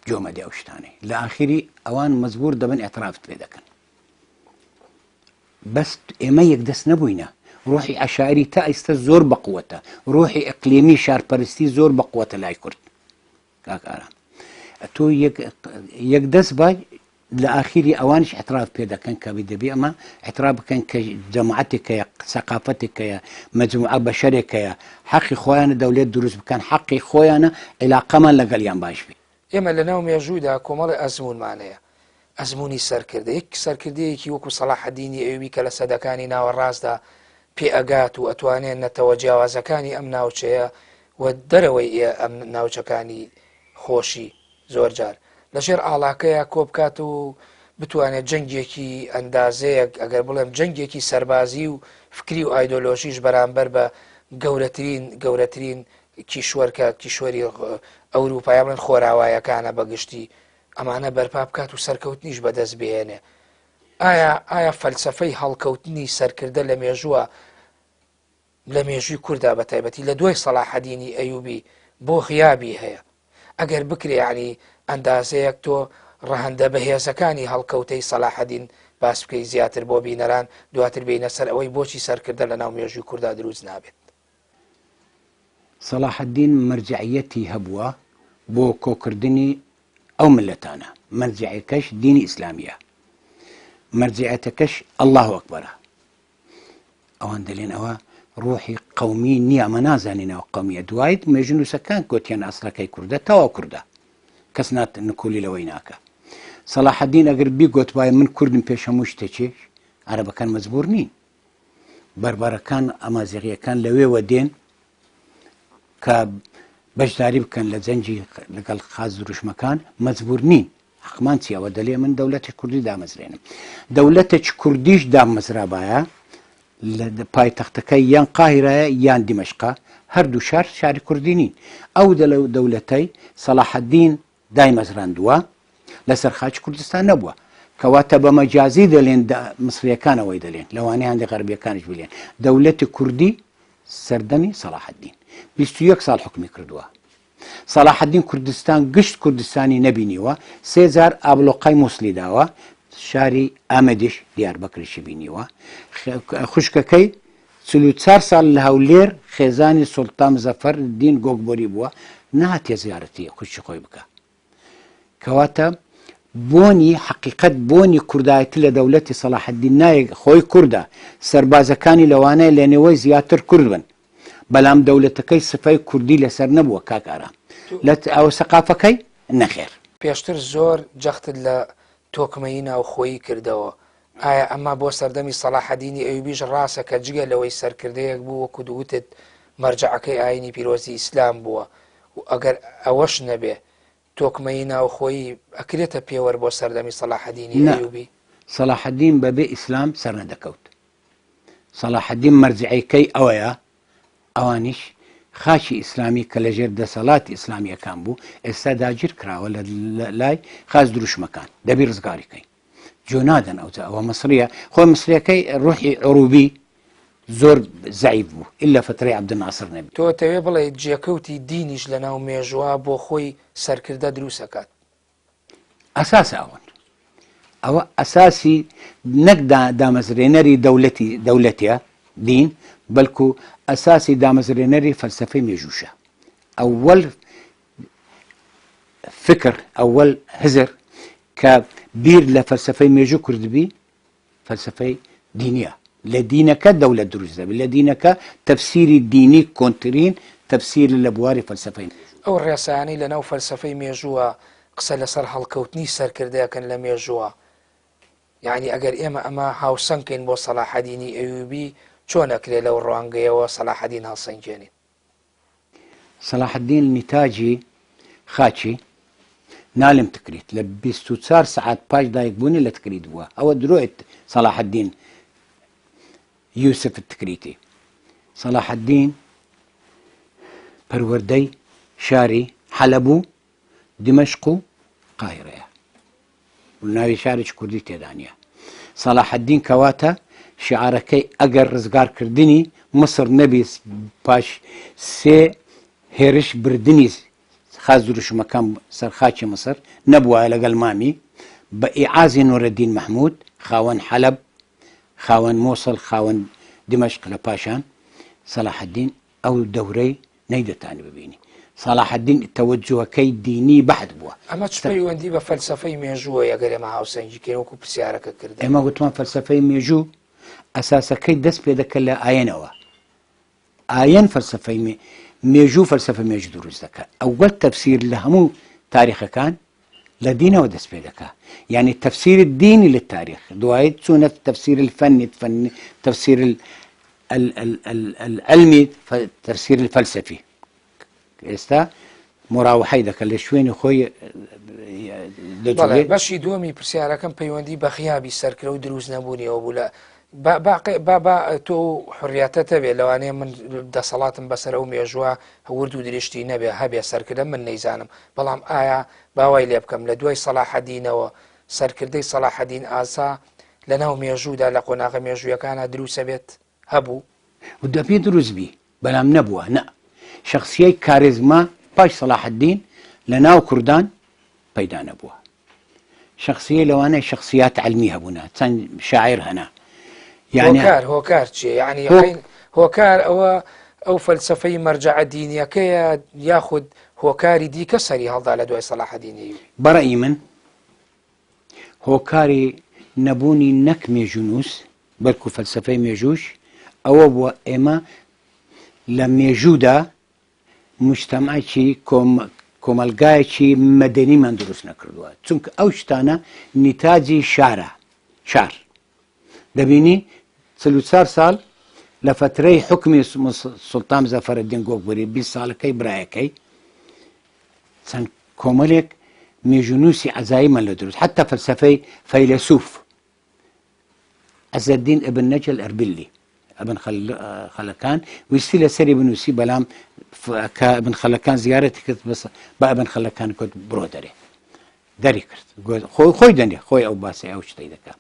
گوێ مەدە ئەو شتانەی لە ئاخیری ئەوان مەجبور دەبن ئیعترافت پێ دەکەن. بەس ئێمە یەک دەست نەبووینە. ڕۆحی عەشایری تا ئیستە زۆر بەقوەتە، ڕۆحی ئیقلیمی شارپەرستی زۆر بەقوەتە لای کورد. کاک ئارام تۆ یەک دەست بە لە ئاخیری ئەوانیش اعتراف پێ دەکەن کە دەبێ ئەمە اعتراف بکەن کە جەماعەتێکەیە سەقافەتێکەیە مجموعە بەشەرێکەیە حەقی خۆیانە دەولێت دروست بکەن حەقی خۆیانە عیلاقەمان لەگەڵیان باش بێ. ئێمە لەناو مێژوودا کۆمەڵێ ئەزموونمان هەیە، ئەزموونی سەرکردە، یەک سەرکردەیەکی وەکو سەڵاحەدینی ئەیوبی کە لە سەدەکانی ناوەڕاستدا پێئەگات و ئەتوانێ نەتەوە جیاوازەکانی ئەم ناوچەیە و دەرەوەی ئەم ناوچەکانی خۆشی زۆرجار لەژێر ئاڵاکەیا کۆبکاتەوە و بتوانێت جەنگێکی ئەندازەیەک ئەگەر بڵێم جەنگێکی سەربازی و فکری و ئایدۆلۆژیش بەرامبەر بە گەورەترین گەورەترین کیشوەر کە کیشوەری ئەوروپا یا بڵێن خۆراوایەکانە بە گشتی ئەمانە بەرپا بکات و سەرکەوتنیش بەدەست بهێنێ. ئایا ئایا فەلسەفەی هەڵکەوتنی سەرکردە لە مێژووە لە مێژووی کوردا بە تایبەتی لە دوای سەڵاحەدینی ئەیوبی بۆ غیابی هەیە؟ ئەگەر بکرێ یانی ئەندازەیەک تۆ ڕەهەندە بەهێزەکانی هەڵکەوتەی سەلاحەدین باس بکەی زیاتر بۆ بینەران دواتر بێینە سەر ئەوەی بۆچی سەرکردە لە ناو مێژووی کوردا دروست نابێت. سەڵاحەدین مەرجەعیەتی هەبووە بۆ کۆکردنی ئەو مللەتانە، مەرجەعەکەش دینی ئیسلامیە، مەرجەعیەتەکەش اللە اکبرە. ئەوان دەلێن ئەوە ڕۆحی قەومی نییە، ئەمە نازانین ئەوە قەومیە. دوایت مێژوونووسەکان گۆتیان ئەسڵەکەی کوردە، تەواو کوردە، کەس نات نکولی لەوەی ناکا. سەڵاحەدین ئەگەر بیگۆتبایە من کوردم پێش هەموو شتێکیش، عەرەبەکان مەجبوور نین. بەربەرەکان ئەمازیغیەکان لەوێوە دێن کە بەشداری بکەن لە جەنگی لەگەڵ خاز دروشمەکان مەجبور نین حەقمان چی ئەوە دەلێ من دەولەتی کوردی دامەزرێنم دەولەتێکی کوردیش دامەزرابایە لە پایتەختەکەی یان قاهیرایە یان دیمەشقا هەردوو شار شاری کوردی نین ئەو دەلە دەولەتەی سەلاحەدین دایمەزراندووە لەسەر خاکی کوردستان نەبووە کەواتە بە مەجازی دەلێن مسریەکان ئەوەی دەلێن لەوانەیە هەندێک غەربیەکانیش بلێن دەولەتی کوردی سەردەمی سەلاحەدین 21 ساڵ حکومی کردووە سەلاحەدین کوردستان گشت کوردستانی نەبینیوە سێ جار ئابلۆقای موسلی داوە شاری ئامەدیش دیاربەکریشی بینیوە خوشکەکەی 44 ساڵ لە هەولێر خێزانی سوڵتان زەفەر دین گۆگبۆری بووە نەهاتیە زیارەتی خوشکی خۆی بکە کەواتە بۆنی حەقیقەت بۆنی کوردایەتی لە دەولەتی سەلاحەدین نایە خۆی کوردە سەربازەکانی لەوانەیە لە نێوەی زیاتر کورد بن بەلام دەولەتەکەی سفەی کوردی لەسەر نەبووە کاک ئارام لە ئەوە سەقافەکەی نەخێر. پێشتر زۆر جەختت لە تۆکمەیی ناوخۆیی کردەوە، ئایا ئەمە بۆ سەردەمی سەڵاحەدینی ئەیوبیش ڕاستە کە جگە لەوەی سەرکردەیەک بوو وەکو وتت مەرجەعەکەی ئایینی پیرۆزی ئیسلام بووە و ئەگەر ئەوەش نەبێ تۆکمەیی ناوخۆیی ئەکرێتە پێوەر بۆ سەردەمی سەڵاحەدینی نا، ئەیوبی؟ سەڵاحەدین بەبێ ئیسلام سەرنەدەکەوت. سەڵاحەدین مەرجەعیکەی ئەوەیە، ئەوانیش خاکی ئیسلامی کە لەژێر دەسەڵاتی ئیسلامییەکان بوو، ئێستا داگیر کراوە لە لای خاچ دروشمەکان، دەبی ڕزگاری کەین. جۆ نادەن ئەوجا ئەوە مصریە خۆی مصریەکەی ڕوحی عروبی زۆر زەعیف بوو ئللا فترەی عبدالناصر نەبی. تۆ ئەتەوێ بڵێیت جێکەوتی دینیش لەناو مێژووا بۆ خۆی سەرکردە دروست ئەکات؟ ئەساسە ئەوەن ئەوە ئەساسی نەک دامەزرێنەری دەولەتی دەولەتە دین بەلکو ئەساسی دامەزرێنەری فەلسەفەی مێژووشە ئەوەل فکر ئەوەل هزر کە بیر لە فەلسەفەی مێژوو کردبی فەلسەفەی دینیە لە دینەکە دەولەت دروست دەبێت لە دینەکە تەفسیری دینی کۆنترین تەفسیر لە بواری فەلسەفەی مێژوو. ئەو ڕێسایانەی لەناو فەلسەفەی مێژووە قسە لەسەر هەڵکەوتنی سەرکردەکەن لە مێژووە یانی ئەگەر ئێمە ئەمە هاوسەنگ کەین بۆ سەلاحەدینی ئەیوبی چۆن ئەکرێ لەو ڕوانگەیەوە سەلاحەدین هەڵسەنگێنین؟ سەلاحەدین نیتاجی خاچی نالم تکریت لە 24 سەعات پاش دایک بوونی لە تکریت بووە ئەوە درۆیت سەلاحەدین یوسف تکریتی سەلاحەدین پەروەردەی شاری حەلەب و دیمەشق و قاهیرەیە و ناوی شارێکی کوردی تێدا نییە. سەڵاحەدین کەواتە شیعارەکەی ئەگەر ڕزگارکردنی میسر نەبی پاش سێ هێرش بردنی خاچ دروشمەکان سەر خاکی میسر نەبوایە لەگەڵ مامی بە ئیعازی نورەدین مەحمود خاوەن حەلەب خاوەن موسڵ خاوەن دیمەشق لە پاشان سەلاحەدین ئەو دەورەی نەیدەتانی ببینی سەلاحەدین تەوەجوهەکەی دینی بەحت بووە. ئەمە چ پەیوەندی بە فەلسەفەی مێژووە ئەگەر ئێمە هاوسەنگی کەین وەکو پرسیارەکە کردم؟ ئێمە وتمان فەلسەفەی مێژوو ئەساسەکەی دەست پێ دەکە لە ئایەنەوە ئایەن فەلسەفەی مێژوو فەلسەفە مێژوو دروست دەکە ئەوەل تەفسیر لە هەموو تاریخەکان لە دینەوە دەست پێ دەکا یعنی تەفسیر دینی لە تاریخ دوایی چوونە تەفسیر الفنی فنی تەفسیر العلمی تەفسیر الفلسفی ئێستا مراوحەی دەکە لە شوێنی خۆی دەجوڵێ. بەشی دووەمی پرسیارەکەم پەیوەندی بە غیابی سەرکرە و دروست نەبوونیەوە بوو لە با با با تۆ حڕیاتە بێ لەوانەیە من دەسەڵاتم بەسەر ئەو مێژووە ورد و درشتی نەبێ هەبێ سەرکردە من نەیزانم بەڵام ئایا باوای لێ بکەم لە دوای سەڵاحەدینەوە سەرکردەی سەڵاحەدین ئاسا لە ناو مێژوودا لە قۆناغە مێژوویەکانە دروسە بێت هەبوو؟ و دەبێ دروست بی بەلام نەبووە نە شەخسیەی کارێزما پاش سەلاحەدین لە ناو کوردان پەیدا نەبووە شەخسیە لەوانەیە شەخسیات عەلمی هەبوونە چەند شاعیر هەنە یعنی هۆکار هۆکار چیە یعنی هۆکار ئەوە ئەو فەلسفەی مەرجەعە دینیەکەیە یاخود هۆکاری دیکە سەری هەڵدا لە دوای سەلاحەدینی؟ بەڕەئی من هۆکاری نەبوونی نەک مێژوونووس بەلکو فەلسەفەی مێژووش ئەوە بووە ئێمە لە مێژوودا موجتەمعێکی کۆمەلگایەکی مەدەنیمان دروست نەکردووە چونکە ئەو شتانە نیتاجی شارە شار دەبینی 44 ساڵ لە فترەی حکمی سوڵتان زەفەرەدین گۆگبری 20 ساڵەکەی برایەکەی چەند کۆمەلێک مێژوونووسی عەزاییمان لە دروست حتا فەلسەفەی فەیلەسوف عزەدین ئبن نەجە الئەربلی ئەبن خەلەکان ویستی لەسەری بنووسی بەلام کە ئەبن خەلەکان زیارەتی کرد بەس بە ئەبن خەلەکان کوت بڕۆ دەرێ دەری کرد خۆی خۆی دەنێ خۆی ئەو باسی ئەو شتەی دەکا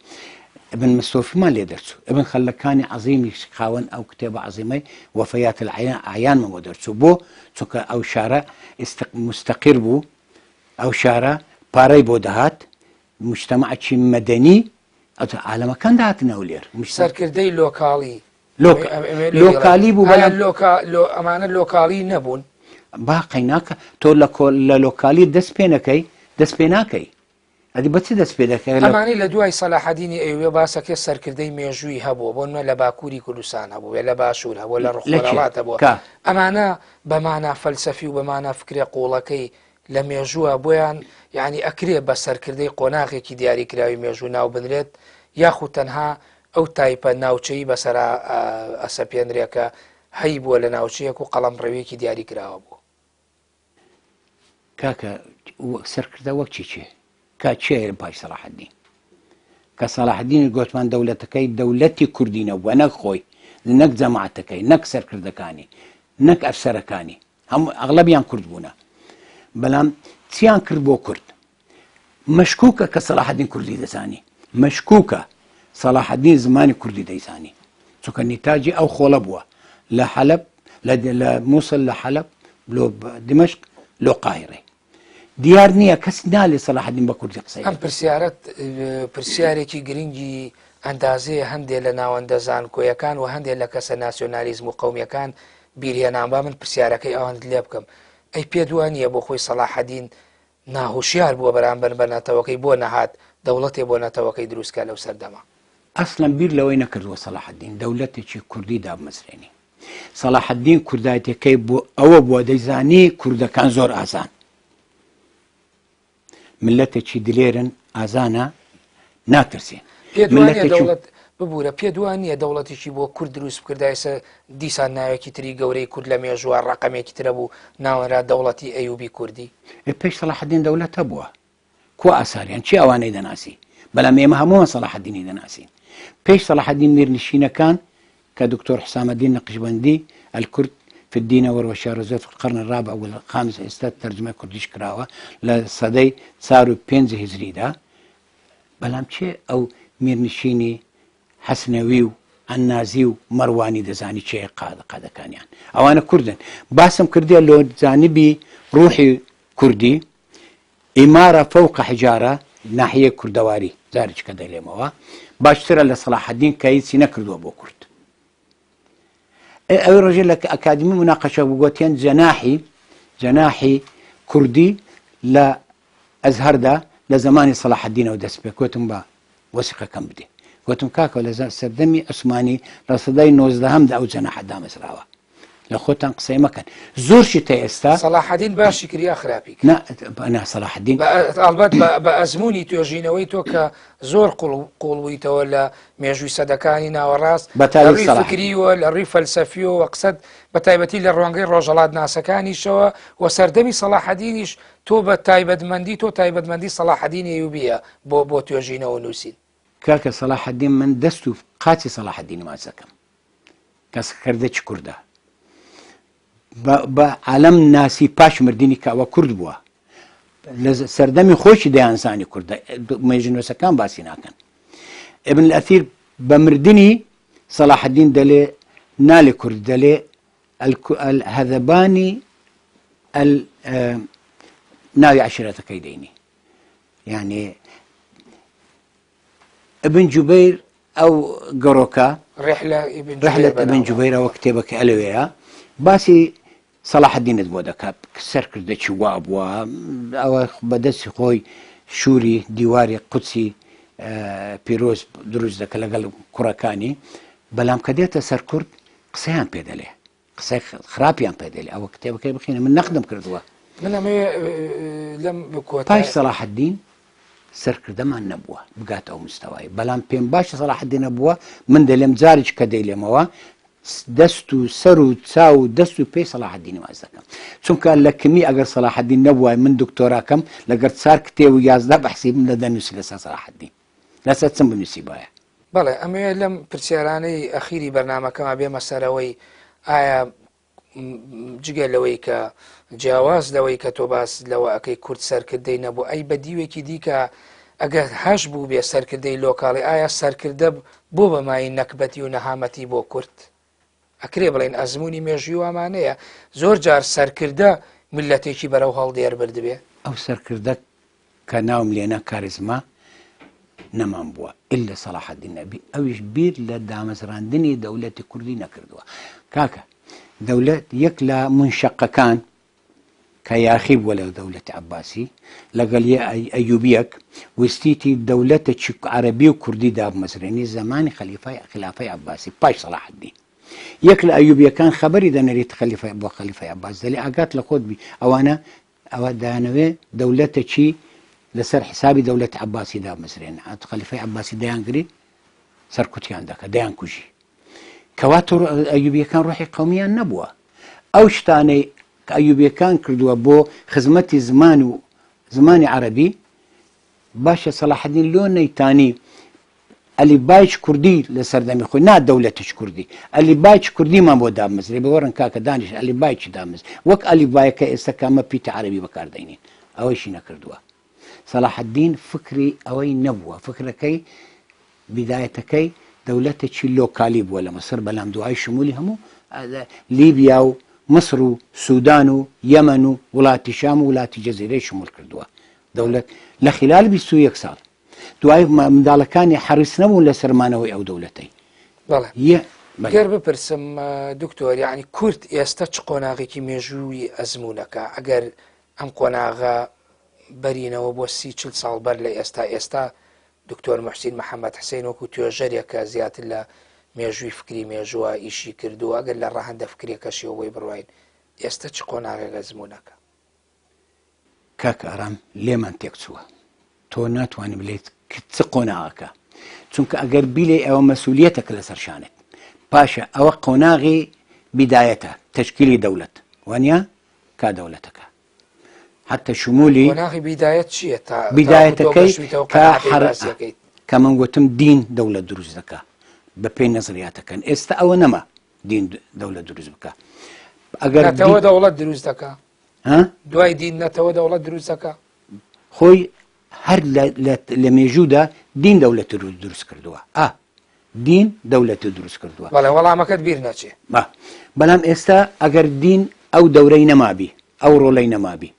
ابن مستۆفیمان لێ دەرچوو ابن خەلەکانی عەزیمی خاوەن ئەو کتێبە عەزیمەی وەفەیات العیانمان بۆ دەرچوو بۆ چونکە ئەو شارە مستەقیر بوو ئەو شارە پارەی بۆ دەهات مجتەمعکی مەدەنی ئەتو عالەمەکان دەهاتنە هەولێر. سەرکردەی لۆکاڵی لۆکالی بوو بەڵام ئەمانە لۆکاڵی نەبوون. با قەیناکە تۆ لە لۆکالی دەست پێ نەکەی دەست پێ ناکەی ئەدی بە چ دەست پێ دەکەی؟ ئەمانەی لە دوای سەلاحەدینی ئەیوبیە باسەکەی سەرکردەی مێژووی هەبووە بۆ نمونە لە باکووری کوردستان هەبووە لە باشوور هەبووە لە ڕۆژهەڵات هەبووە ئەمانە بە مانا فەلسەفی و بە مانا فکرە قووڵەکەی لە مێژووە بۆیان یانی ئەکرێ بە سەرکردەی قۆناغێکی دیاریکراوی مێژوو ناو بنرێت یاخود تەنها ئەو تایپە ناوچەیی بەسەرا ئەسەپێنرێ کە هەیبووە لە ناوچەیەک و قەڵەمڕەویەکی دیاریکراوە بووە. کاکە سەرکردە وەک چی چێ کا چێ پاش سەڵاحەدین کە سەڵاحەدین گۆتمان دەولەتەکەی دەولەتی کوردی نەبووە نەک خۆی نەک جەماعەتەکەی نەک سەرکردەکانی نەک ئەفسەرەکانی هەموو ئەغلەبیان کورد بوونە بەلام چیان کرد بۆ کورد مەشکوکە کە سەلاحەدین کوردی دەزانی مەشکوکە سەلاحەدین زمانی کوردی دەیزانی چونکە نیتاجی ئەو خۆڵە بووە لە حەلب لە مووسڵ لە حەلب لۆ دیمەشق لۆ قاهیڕێ دیار نییە کەس نالێ سەلاحەدین بە کوردی قسەی ئەم پرسیارەت پرسیارێکی گرنگی ئەندازەیە هەندێ لە ناوەندە زانکۆیەکان و هەندێ لە کەسە ناسیۆنالیزم و قەومیەکان بیرهێنان با من پرسیارەکەی ئەوانت لێ بکەم ئەی پێت وا نییە بۆ خۆی سەڵاحەدین ناهوشیار بووە بەرامبەر بە نەتەوەکەی بۆ نەهات دەوڵەتێ بۆ نەتەوەکەی دروست کا لەو سەردەمە؟ ئەسڵەن بیر لەوەی نەکردووە سەڵاحەدین دەولەتێکی کوردی دابمەزرێنی. سەڵاحەدین کوردایەتیەکەی بۆ ئەوە بووە دەیزانی کوردەکان زۆر ئازان. ملەتێکی دلێرن ئازانە ناترسێن. پێت وا نییە دەوڵەت ببوورە پێت وا نییە دەوڵەتێکی بۆ کورد دروست بکردایە سە دیسان ناوێکی تری گەورەی کورد لە مێژووە ڕەقەمێکی ترە بوو ناونرا دەوڵەتی ئەیوبی کوردی. ئێ پێش سەڵاحەدین دەولەت هەبووە کوا ئاساریان چی ئەوانەی دەناسی بەلام ئێمە هەمووان سەڵاحەدینی دەناسین پێش سەڵاحەدین میرنشینەکان کە دکتۆر حسامەدین نەقشبەندی الکورد في الدينور والشارزات في القرن الرابع والخامس ئێستا تەرجمە کوردیش کراوە لە سەدەی چار و پێنج هجریدا بەلام چێ ئەو میرنشینی حەسنەوی و عەننازی و مەروانی دەزانی کێ قادە قادەکانیان ئەوانە کوردن باسم کردیە لۆ جانبی ڕوحی کوردی ئیمارە فەوقە حجارە ناحیە کوردەواری جارێکە دەلێمەوە باشترە لە سەڵاحەدین کە هیچی نەکردووە بۆ کورد ئەوی ڕۆژێ لە ئەکادمی مناقەشە بگوتیان جەناحی جەناحی کوردی لە ئەزهەردا لە زەمانی سەڵاحەدینەوە دەست پێ گوتم بە وەسیقەکەم بدێ گوتم کاکە لە سەردەمی عوسمانی لە سەدای نۆزدەهەمدا ئەو جەناحە دامەزراوە لە خۆتان قسەی مەکەن زۆر شتە ئێستا سەڵاحەدین باشی کرد یا خراپی کرد نا سەڵاحەدین ئەڵبەت بە ئەزمموی توێژینەوەی تۆ کە زۆر قوڵ بوویتەوە لە مێژووی سەدەکانی ناوەڕاست بە ڕووی فکریوە لە ڕووی فەلسەفیەوە قسەت بە تایبەتی لە ڕوانگەی ڕۆژهەڵات ناسەکانیشەوە و سەردەمی سەڵاحەدینیش تۆ بە تایبەتمەندی تۆ تایبەتمەندی سەڵاحەدینی ئەیوبیە بۆ بۆ توێژینەوە و نووسین. کاکە سەڵاحەدین من دەست و قاچی سەڵاحەدینی ماچ دەکەم کەس کردە چ کوردە بە عالم ناسی پاش مردنی کە ئەوە کورد بووە لە سەردەمی خۆشی دەیانزانی کوردە مێژنووسەکان باسی ناکەن ابن الأثیر بە مردنی سەڵاحەدین دەلێ نالێ کورد دەلێ الهذبانی ناوی عشیرەتەکەی دەینی یعنی ابن جوبیر ئەو گەڕۆکە ڕحلە ابن جوبیر ئەوە کتێبەکە ئەلەوەیە باسی سەڵاحەدینت بۆ دەکات سەرکردەکی وا بووە ئەوە بەدەستی خۆی شووری دیواری قودسی پیرۆز دروست دەکە لەگەڵ کوڕەکانی بەڵام کە دێتە سەر کورد قسەیان پێ دەلێ قسەی خراپیان پێ دەلێ ئەوە کتێبەکەی بخینە من نەقدم کردووە من ئەمەوێ لەم کۆتا پاش سەڵاحەدین سەرکردەمان نەبووە بگاتە ئەو مستەوای بەڵام پێم باشە سەڵاحەدین نەبووە من دەلێم جاریش کە دەیلێمەوە دەست و سەر و چاو و دەست و پێی سەڵاحەدینی واز دەکەم چونکە لە کمی ئەگەر سەڵاحەدین نەبووای من دکتۆراکەم لەگەر چار کتێب و 11 بەحسی بم لە دەنووسی لەسەر سەڵاحەدین لەسەر چم بنووسی باە بەڵێ ئەمەوێ لەم پرسیارانەی ئەخیری بەرنمەکەما بێمە سەرەوەی ئایا جگە لەوەی کە جیاواز لەوەی کە تۆ باس لەوە ئەەکەی کورد سەرکردەی نەبوو ئەی بە دیوێکی دیکە ئەگەر هەش بوو بێ سەرکردەی لۆکاڵی ئایا سەرکردە بۆ بەمای نەکبەتی و نەهامەتی بۆ کورد ئەکرێ بڵێن ئەزمموی مێژوی وامانەیە زۆر جار سەرکردە میلەتێکی بەرەو هەڵدێر بردبێ ئەو سەرکردە کە ناوم لێنا کاریزما نەمان بووە ئللە سەڵاحەدین نەبی ئەویش بیر لە دامەزراندنی دەولەتی کوردی نەکردووە کاکە دەولەت یەک لە منشەقەکان کە یاخی بووە لە دەولەتی عەباسی لەگەڵ ئەیوبیەک وستیتی دەولەتێکی عەرەبی و کوردی دابمەزرێنی زەمانی خەلیفای خلافەی عەباسی پاش سەڵاحەدین یەک لە ئەیوبیەکان خەبەری دەنێریت خەلیفە بۆ خەلیفەی عەباس دەلێ ئاگات لە خۆت بی ئەوانە ئەوە دەیانەوێ دەولەتەکی لەسەر حسابی دەولەتی عەباسی دامەزرێن خەلیفەی عەباسی دەیانگری سەرکوتیان دەکە دەیان کوژی کەوا ئەیوبیەکان ڕۆحی قومیان نەبووە ئەو شتانەی کە ئەیوبیەکان کردووە بۆ خزمەتی زمان و زمانی عەربی باشە سەلاحەدین لۆ نەیتانی ئەلی بایچ کوردی لە سەردەمی خۆی نا دەولەتیش کوردی ئەلی بایچ کوردیمان بۆ دامەزرێ بەوەڕن کاکە دانیش ئەلی بایچ دامەز وەک ئەلی بایەکە ئێستا کامە پیتە عەرەبی بەکاردەینین ئەوەیشی نەکردووە سەلاحەدین فکری ئەوەی نەبووە فکرەکەی بیدایەتەکەی دەولەتێکی لۆکالی بووە لە مەسر بەلام دوای شمولی هەموو لیبیا و مصر و سودان و یەمەن و وڵاتی شام و وڵاتی جەزیرەی شمول کردووە دەولەت لە خلال 21 ساڵ دوای منداڵەکانی حەریس نەبوون لەسەر مانەوەی ئەو دەولەتەی. بەڵێ گەر بپرسم دکتۆر یعنی کورد ئێستا چ قۆناغێکی مێژووی ئەزموونەکە ئەگەر ئەم قۆناغە بەرینەوە بۆ 30 ساڵ بەر لە ئێستا ئێستا دکتۆر محسین محەممەد حسین وەکو توێژەرێکە زیاتر لە مێژووی فکری مێژووە ئیشی کردووە ئەگەر لە ڕەهەندە فکرێکەشیەوە بۆی بڕواین ئێستا چ قۆناغێک ئەزموونەکە؟ کاک ئارام لێمان تێک چووە تۆ ناتوانانی بلێت چ قۆناغەکە چونکە ئەگەر بیلێ ئەوە مەسولیەتەکە لەسەر شانت پاشە ئەوە قۆناغی بیدایەتە تەشکیلی دەولەت وانە کا دەولەتەکە حتى شمولی قۆناغی بیدایەت چییە تا بیدایەتەکەی کە من گوتم دین دەولەت دروست دەکا بە پێی نەزریاتەکەن ئێستا ئەوە نەما دین دەولەت دروست بکە ئەگەر دەوڵەت دروست دەکا دوای دین نەتەوە دەوڵەت دروست دەکا؟ خۆی هەر لە مێژوودا دین دەولەت دروست کردووە. ئا. دین دەولەتی دروست کردووە. بەڵێ وەڵامەکەت بیر نەچێ. با بەلام ئێستا ئەگەر دین ئەو دەورەی نەمابی ئەو ڕۆلەی نەمابی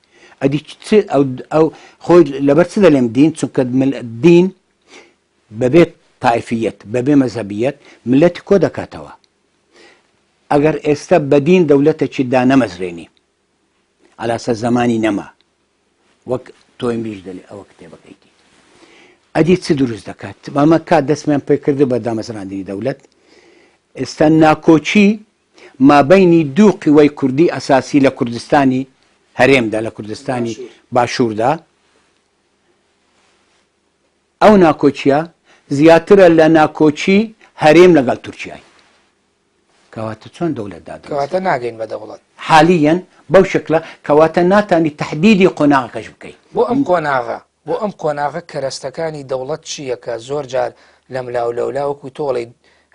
ئەدی چ ئەو ئەو خۆی لەبەر چ دەلێم دین چونکە دین بەبێ تایفیەت بەبێ مەزهەبیەت ملەتی کۆ دەکاتەوە ئەگەر ئێستا بە دین دەولەتەکی دانەمەزرێنی عەلاسە زەمانی نەما وەک تۆیمبیش دەلێ ئەوە کتێبەکەیتی ئەدی چ دروست دەکات مامە کات دەستمیان پێکرد بە دامەزراندنی دەولەت ئێستا ناکۆکی مابینی دوو قیوەی کوردی ئەساسی لە کوردستانی هەرێمدا لە کوردستانی باشووردا ئەو ناکۆکیە زیاترە لە ناکۆکی هەرێم لەگەڵ تورکیای کەواتە چۆن دەولەت دادەمەزرێت؟ کەواتە ناگەین بە دەوڵەت. حالیەن بەو شکلە کەواتە ناتانی تەحدیدی قۆناغەکەش بکەی. بۆ ئەم قۆناغە، بۆ ئەم قۆناغە کەرەستەکانی دەوڵەت چییە کە زۆر جار لەملاو لەولا وەکو تۆ ئەڵێی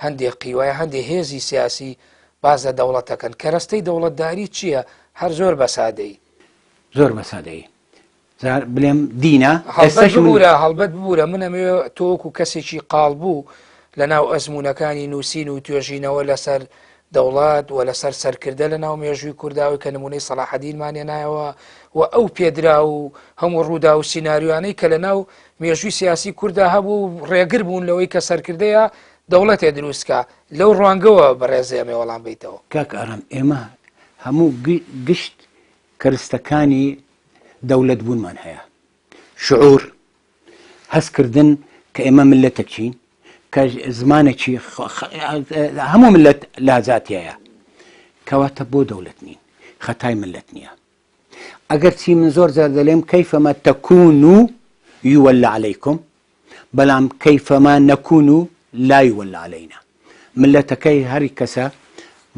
هەندێ قیوە یا هەندێ هێزی سیاسی باس لە دەوڵەت ئەکەن، کەرەستەی دەوڵەتداری چییە هەر زۆر بە سادەیی؟ زۆر بە سادەیی جا بلێم دینە هەڵبەت ئێستاش من ببورە هەڵبەت ببورە من ئەمەوێ تۆ وەکو کەسێکی قاڵ بوو لە ناو ئەزموونەکانی نووسین و توێژینەوە لەسەر دەوڵەت و لەسەر سەرکردە لە ناو مێژووی کورداوی کە نمونەی سەڵاحەدینمان هێنایەوە و ئەو پێدرا و هەموو ڕوودا و سیناریۆیانەی کە لە ناو مێژووی سیاسی کووردا هەبوو و ڕێگر بوون لەوەی کە سەرکردەیە دەوڵەتێ دروستکە لەو ڕوانگەوە بەڕێزێ ئەمێ وەڵام بیتەوە. کاک ئارام ئێمە هەموو گشت کەرستەکانی دەولەت بوونمان هەیە شعور هەست کردن کە ئێمە ملەتەکین کە زمانێکی هەموو ملەت لازاتیایە کەواتە بۆ دەولەت نین خەتای ملەت نییە ئەگەر چی من زۆر جار دەلێم کەیفەمە تەکون و یوەلە عەلەیکم بەلام کەیفەما نەکون و لا یوەلە عەلەینا ملەتەکەی هەری کەسە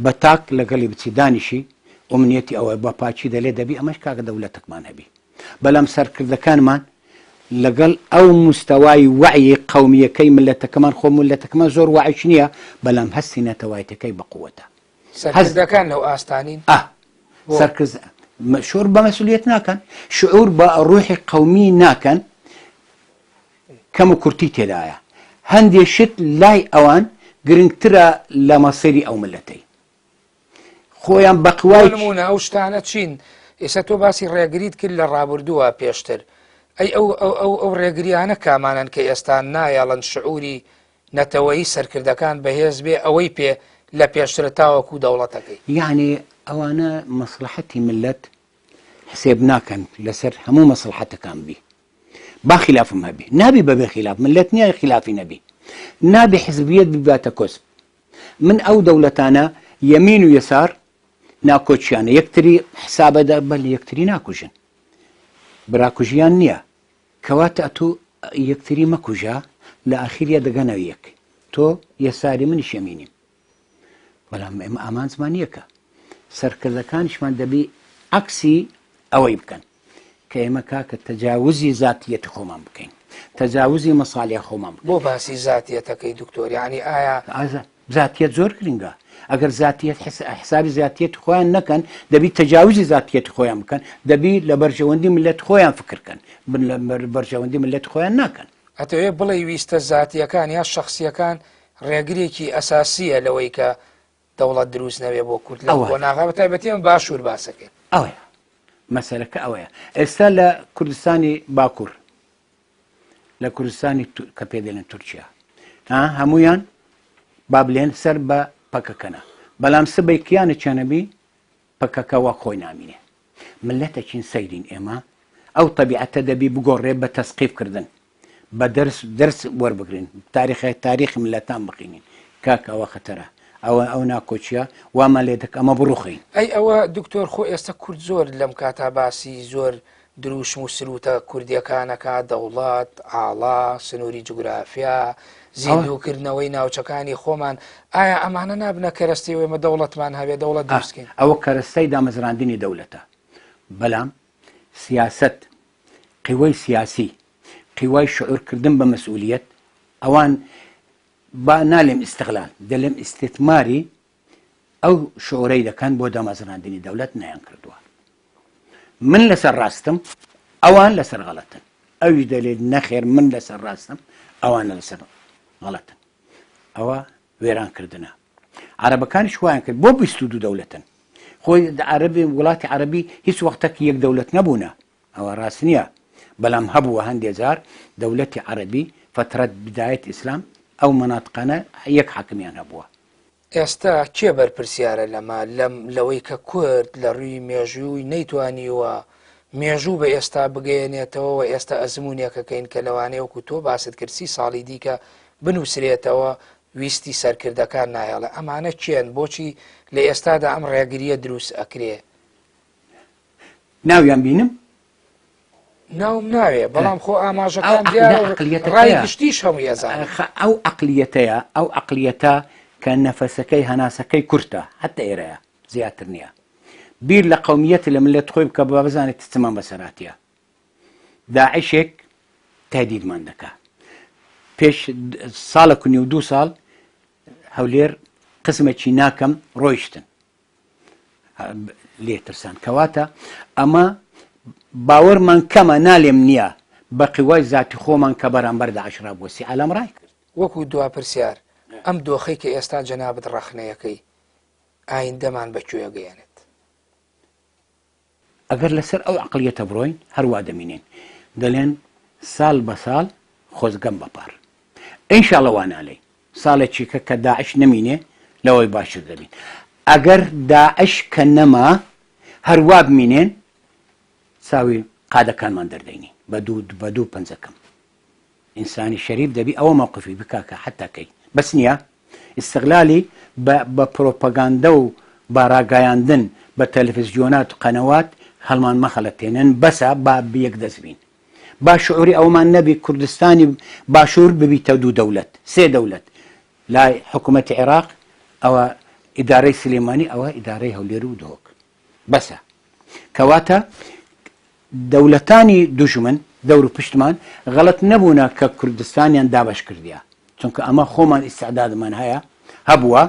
بە تاک لەگەڵی بچی دانیشی ئومنیەتی ئەوە بە پاکی دەلێ دەبی ئەمەش کاکە دەولەتەکمان هەبی بەلام سەرکردەکانمان لەگەڵ ئەو مستەوای وەعی قەومیەکەی ملەتەکەمان خۆ ملەتەکەمان زۆر وەعیش نییە بەلام هەستی نەتەوایەتەکەی بەقوەتە سەرکردەکان لەو ئاستانین ئا سەرکرد شعور بە مەسولیت ناکەن شعور بە ڕوحی قەومی ناکەن کەم و کورتی تێدایە هەندێ شت لای ئەوان گرنگترە لە مەسیری ئەو ملەتەی خۆیان بەقوای نمونە ئەو شتانە چین ئێستا تۆ باسی ڕێگریت کرد لە ڕابردووە پێشتر ئەی ئەو ئەو ئەو ئەو ڕێگریانە کامانن کە ئێستا نایەڵن شعوری نەتەوەیی سەرکردەکان بەهێز بێ ئەوەی پێ لە پێشترە تاوەکو دەوڵەتەکەی. یەعنی ئەوانە مەسڵەحەتی مللەت حسێب ناکەن لەسەر هەموو مەسڵەحەتەکان بی با خیلافم هەبی نابی بەبێ خیلاف مللەت نییە خیلافی نەبی نابی حزبیەت بباتە کۆسپ من ئەو دەولەتانە یەمین و یەسار ناکۆکیانە یەکتری حسابە بەل یەکتری ناکوژن براکوژیان نییە کەواتە ئەتوو یەکتری مەکوژە لە ئاخیریا دەگەنە یەک تۆ یەساری منیش یەمینیم بەڵام ئێمە ئامانجمان یەکە سەرکردەکانیشمان دەبی عەکسی ئەوەی بکەن کە ئێمە کاکە تەجاوزی زاتیەتی خۆمان بکەین تەجاوزی مەسالیە خۆمان بکەین بۆ باسی زاتیەتەکەی دکتۆر یعنی ئایا ئازا زاتیەت زۆر گرنگە ئەگەر زاتیەت حسابی زاتیەتی خۆیان نەکەن دەبی تەجاوزی زاتیەتی خۆیان بکەن دەبی لە بەرژەوەندی ملت خۆیان فکر کەن بن لە بەرژەوەندی ملت خۆیان ناکەن. ئەتەوێ بڵێی ویستە زاتیەکان یا شەخسیەکان ڕێگرێکی ئەساسیە لەوەی کە دەوڵەت دروست نەبێ بۆ کورد لەم قۆناغە بە تایبەتی ئەم باشوور باسەکەین. ئەوەیە مەسەلەکە ئەوەیە ئێستا لە کوردستانی باکوور لە کوردستانی کە پێ دەلێن تورکیا ها هەمویان با بلێن سەر بە پەکەکەنە بەڵام سبەی کیانە چەنەبی پەکەکە وەک خۆی نامینێ ملەتەکین سەیرین ئێمە ئەو تەبیعەتە دەبی بگۆڕێ بە تەسقیف کردن بە دەرس دەرس وەربگرین تاریخە تاریخ ملەتان بخینین کاکە ئەوە خەتەرە ئەوە ئەو ناکۆکیە وامان لێ دەک ئەمە بڕوخین. ئەی ئەوە دکتۆر خۆ ئێستا کورد زۆر لەم کاتا باسی زۆر دروشم و سروتە کوردیەکان ئەکا، دەوڵەت، ئاڵا، سنوری جوگرافیا، زیندوو کردنەوەی ناوچەکانی خۆمان، ئایا ئەمانە نابنە کەرەستەی ئەوەی ئێمە دەوڵەتمان هەبێ، دەوڵەت دروست کەین؟ ئەوە کەرەستەی دامەزراندنی دەولەتە، بەلام سیاسەت، قیوەی سیاسی، قیوای شعور کردن بە مەسئولیەت، ئەوان با نالێم ئیستغلال، دەلێم ئیستثماری ئەو شعورەی دەکەن بۆ دامەزراندنی دەولەت نەیان کردووە. من لەسەر ڕاستم ئەوان لەسەر غەڵەتن ئەویش دەلێت نەخێر من لەسەر ڕاستم ئەوان لەسەر غەڵەتن. ئەوە وێران کردنە. عەرەبەکانیش وایان کرد بۆ 22 دەولەتن. خۆی عەرەبی وڵاتی عەرەبی هیچ وەختەک یەک دەولەت نەبوونە. ئەوە ڕاست نییە. بەلام هەبووە هەندێ جار دەولەتی عەرەبی فەترەت بدایەت ئیسلام ئەو مەناتقانە یەک حاکمیان هەبووە. ئێستا کێ بەرپرسیارە لەمە، لەم لەوەی کە کورد لە ڕووی مێژووی نەیتوانیوە مێژوو بە ئێستا بگەیەنێتەوە و ئێستا ئەزموونێکەکەین کە لەوانەیە وەکو تۆ باست کرد سی ساڵی دیکە بنووسرێتەوە ویستی سەرکردەکان نایەڵێ ئەمانە کێن بۆچی لە ئێستادا ئەم ڕێگریە دروست ئەکرێ؟ ناویان بینم؟ ناوم ناوێ بەڵام خۆ ئاماژەکان دیارە ڕای گشتیش هەمووی ئەزانێ. ئەو عەقلیەتەیە ئەو عەقلیەتە کە نەفەسەکەی هەناسەکەی کورتە حەتە ئێرەیە زیاتر نییە بیر لە قەومیەت لە ملت خۆی بکە با بزانێت چمان بەسەراتیە داعشێک تهدیدمان دەکا پێش ساڵێک و نیو دوو ساڵ هەولێر قسمێکی ناکەم ڕۆیشتن لێ ترسان کەواتە ئەمە باوەرمان کەمە نالێم نییە بە قیوای زاتی خۆمان کە بەرامبەر داعش ڕابوەستی عالەم ڕای کرد. وەکو دوا پرسیار ئەم دۆخەی کە ئێستا جەنابت ڕەخنەیەکەی ئایندەمان بە کوێ ئەگەیەنێت؟ ئەگەر لەسەر ئەو عەقڵیەتە بڕۆین هەر وا دەمینین. دەلێن ساڵ بە ساڵ خۆزگەم بە پار. ئینشاڵە وا نالێین. ساڵێکیکە کە داعش نەمینێ لەوەی باشتر دەبین. ئەگەر داعش کە نەما هەر وا بمینێن چاوی قادەکانمان دەردەینین بە دوو بە دوو پەنجەکەم. ئینسانی شەریف دەبی ئەوە مەوقفی بکا کە حەتا کەی بەس نییە ئیستغلالی بە بە پرۆپەگاندە و بە ڕاگایاندن بە تەلەفزیۆنات و قەنەوات هەڵمان مەخەڵەتێنن بەسە با یەک دەست بین با شعوری ئەوەمان نەبی کوردستانی باشوور ببیتە دوو دەولەت سێ دەولەت لای حکوومەتی عێراق ئەوە ئیدارەی سلێمانی ئەوە ئیدارەی هەولێر و دهۆک بەسە کەواتە دەولەتانی دوژمن دەور و پشتمان غەڵەت نەبوونە کە کوردستانیان دابەش کردیە چونکە ئەمە خۆمان ئیستعدادمان هەیە هەبووە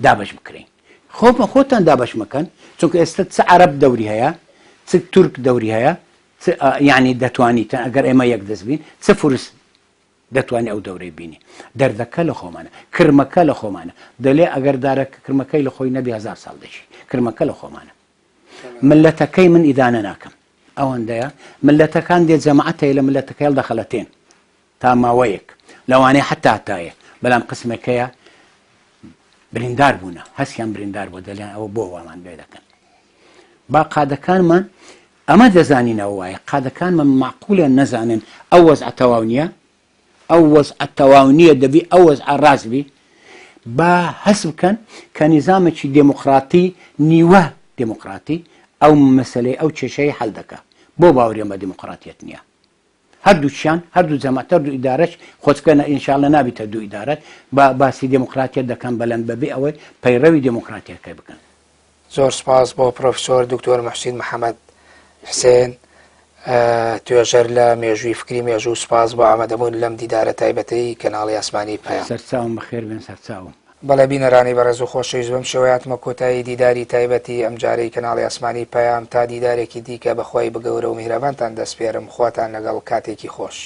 دابەش بکرێین خۆ خۆتان دابەش مەکەن چونکە ئێستا چ عەرەب دەوری هەیە چ تورک دەوری هەیە چ یعنی دەتوانیتن ئەگەر ئێمە یەک دەست بین چ فورس دەتوانی ئەو دەورەی بینی دەردەکە لە خۆمانە کرمەکە لە خۆمانە دەلێ ئەگەر دارەکە کرمەکەی لە خۆی نەبی هەزار ساڵ دەژی کرمەکە لە خۆمانە ملەتەکەی من ئیدانە ناکەم ئەوەندەیە ملەتەکان دێ جەماعەت هەیە لە ملەتەکەی هەڵدەخەڵەتێن تا ماوەیەک لەوانەیە حتا هەتایە بەلام قسمەکەیە بریندار بوونە هەستیان بریندار بووە دەلێن ئەوە بۆ وامان لێ دەکەن با قادەکانمان ئەمە دەزانینەوە وایە قادەکانمان معقولە نەزانن ئەو وەزعە تەواو نییە ئەو وەزعە تەواو نییە دەبی ئەو وەزعە ڕاست بی با هەست بکەن کە نیزامێکی دێموکڕاتی نیوە دێموکڕاتی ئەو مەسەلەی ئەو کێشەی حەل دەکا بۆ باوەریان بە دێموکڕاتیەت نییە هەردووکیان هەردوو جەماعەت هەردوو ئیدارەش خۆچکە ئینشاءاللە نابیتە دوو ئیدارەت با باسی دێموکڕاتیەت دەکەن بەلەن بەبێ ئەوەی پەیڕەوی دێموکڕاتیەکەی بکەن. زۆر سوپاس بۆ پرۆفیسۆر دکتۆر موحسین محەمەد حسێن توێژەر لە مێژووی فکری مێژوو سوپاس بۆ ئامادەبوون لەم دیدارە تایبەتەی کەناڵی ئاسمانی پەیام. سەرچاوم بەخێر بێن سەرچاوم. بەڵێ بینەرانی بەڕێز و خۆشەویست بەم شێوەیە هاتمە کۆتایی دیداری تایبەتی ئەمجارەی کەناڵی ئاسمانی پەیام تا دیدارێکی دیکە بە خوای بگەورە و میهرەبانتان دەسپێرم خواتان لەگەڵ کاتێکی خۆش.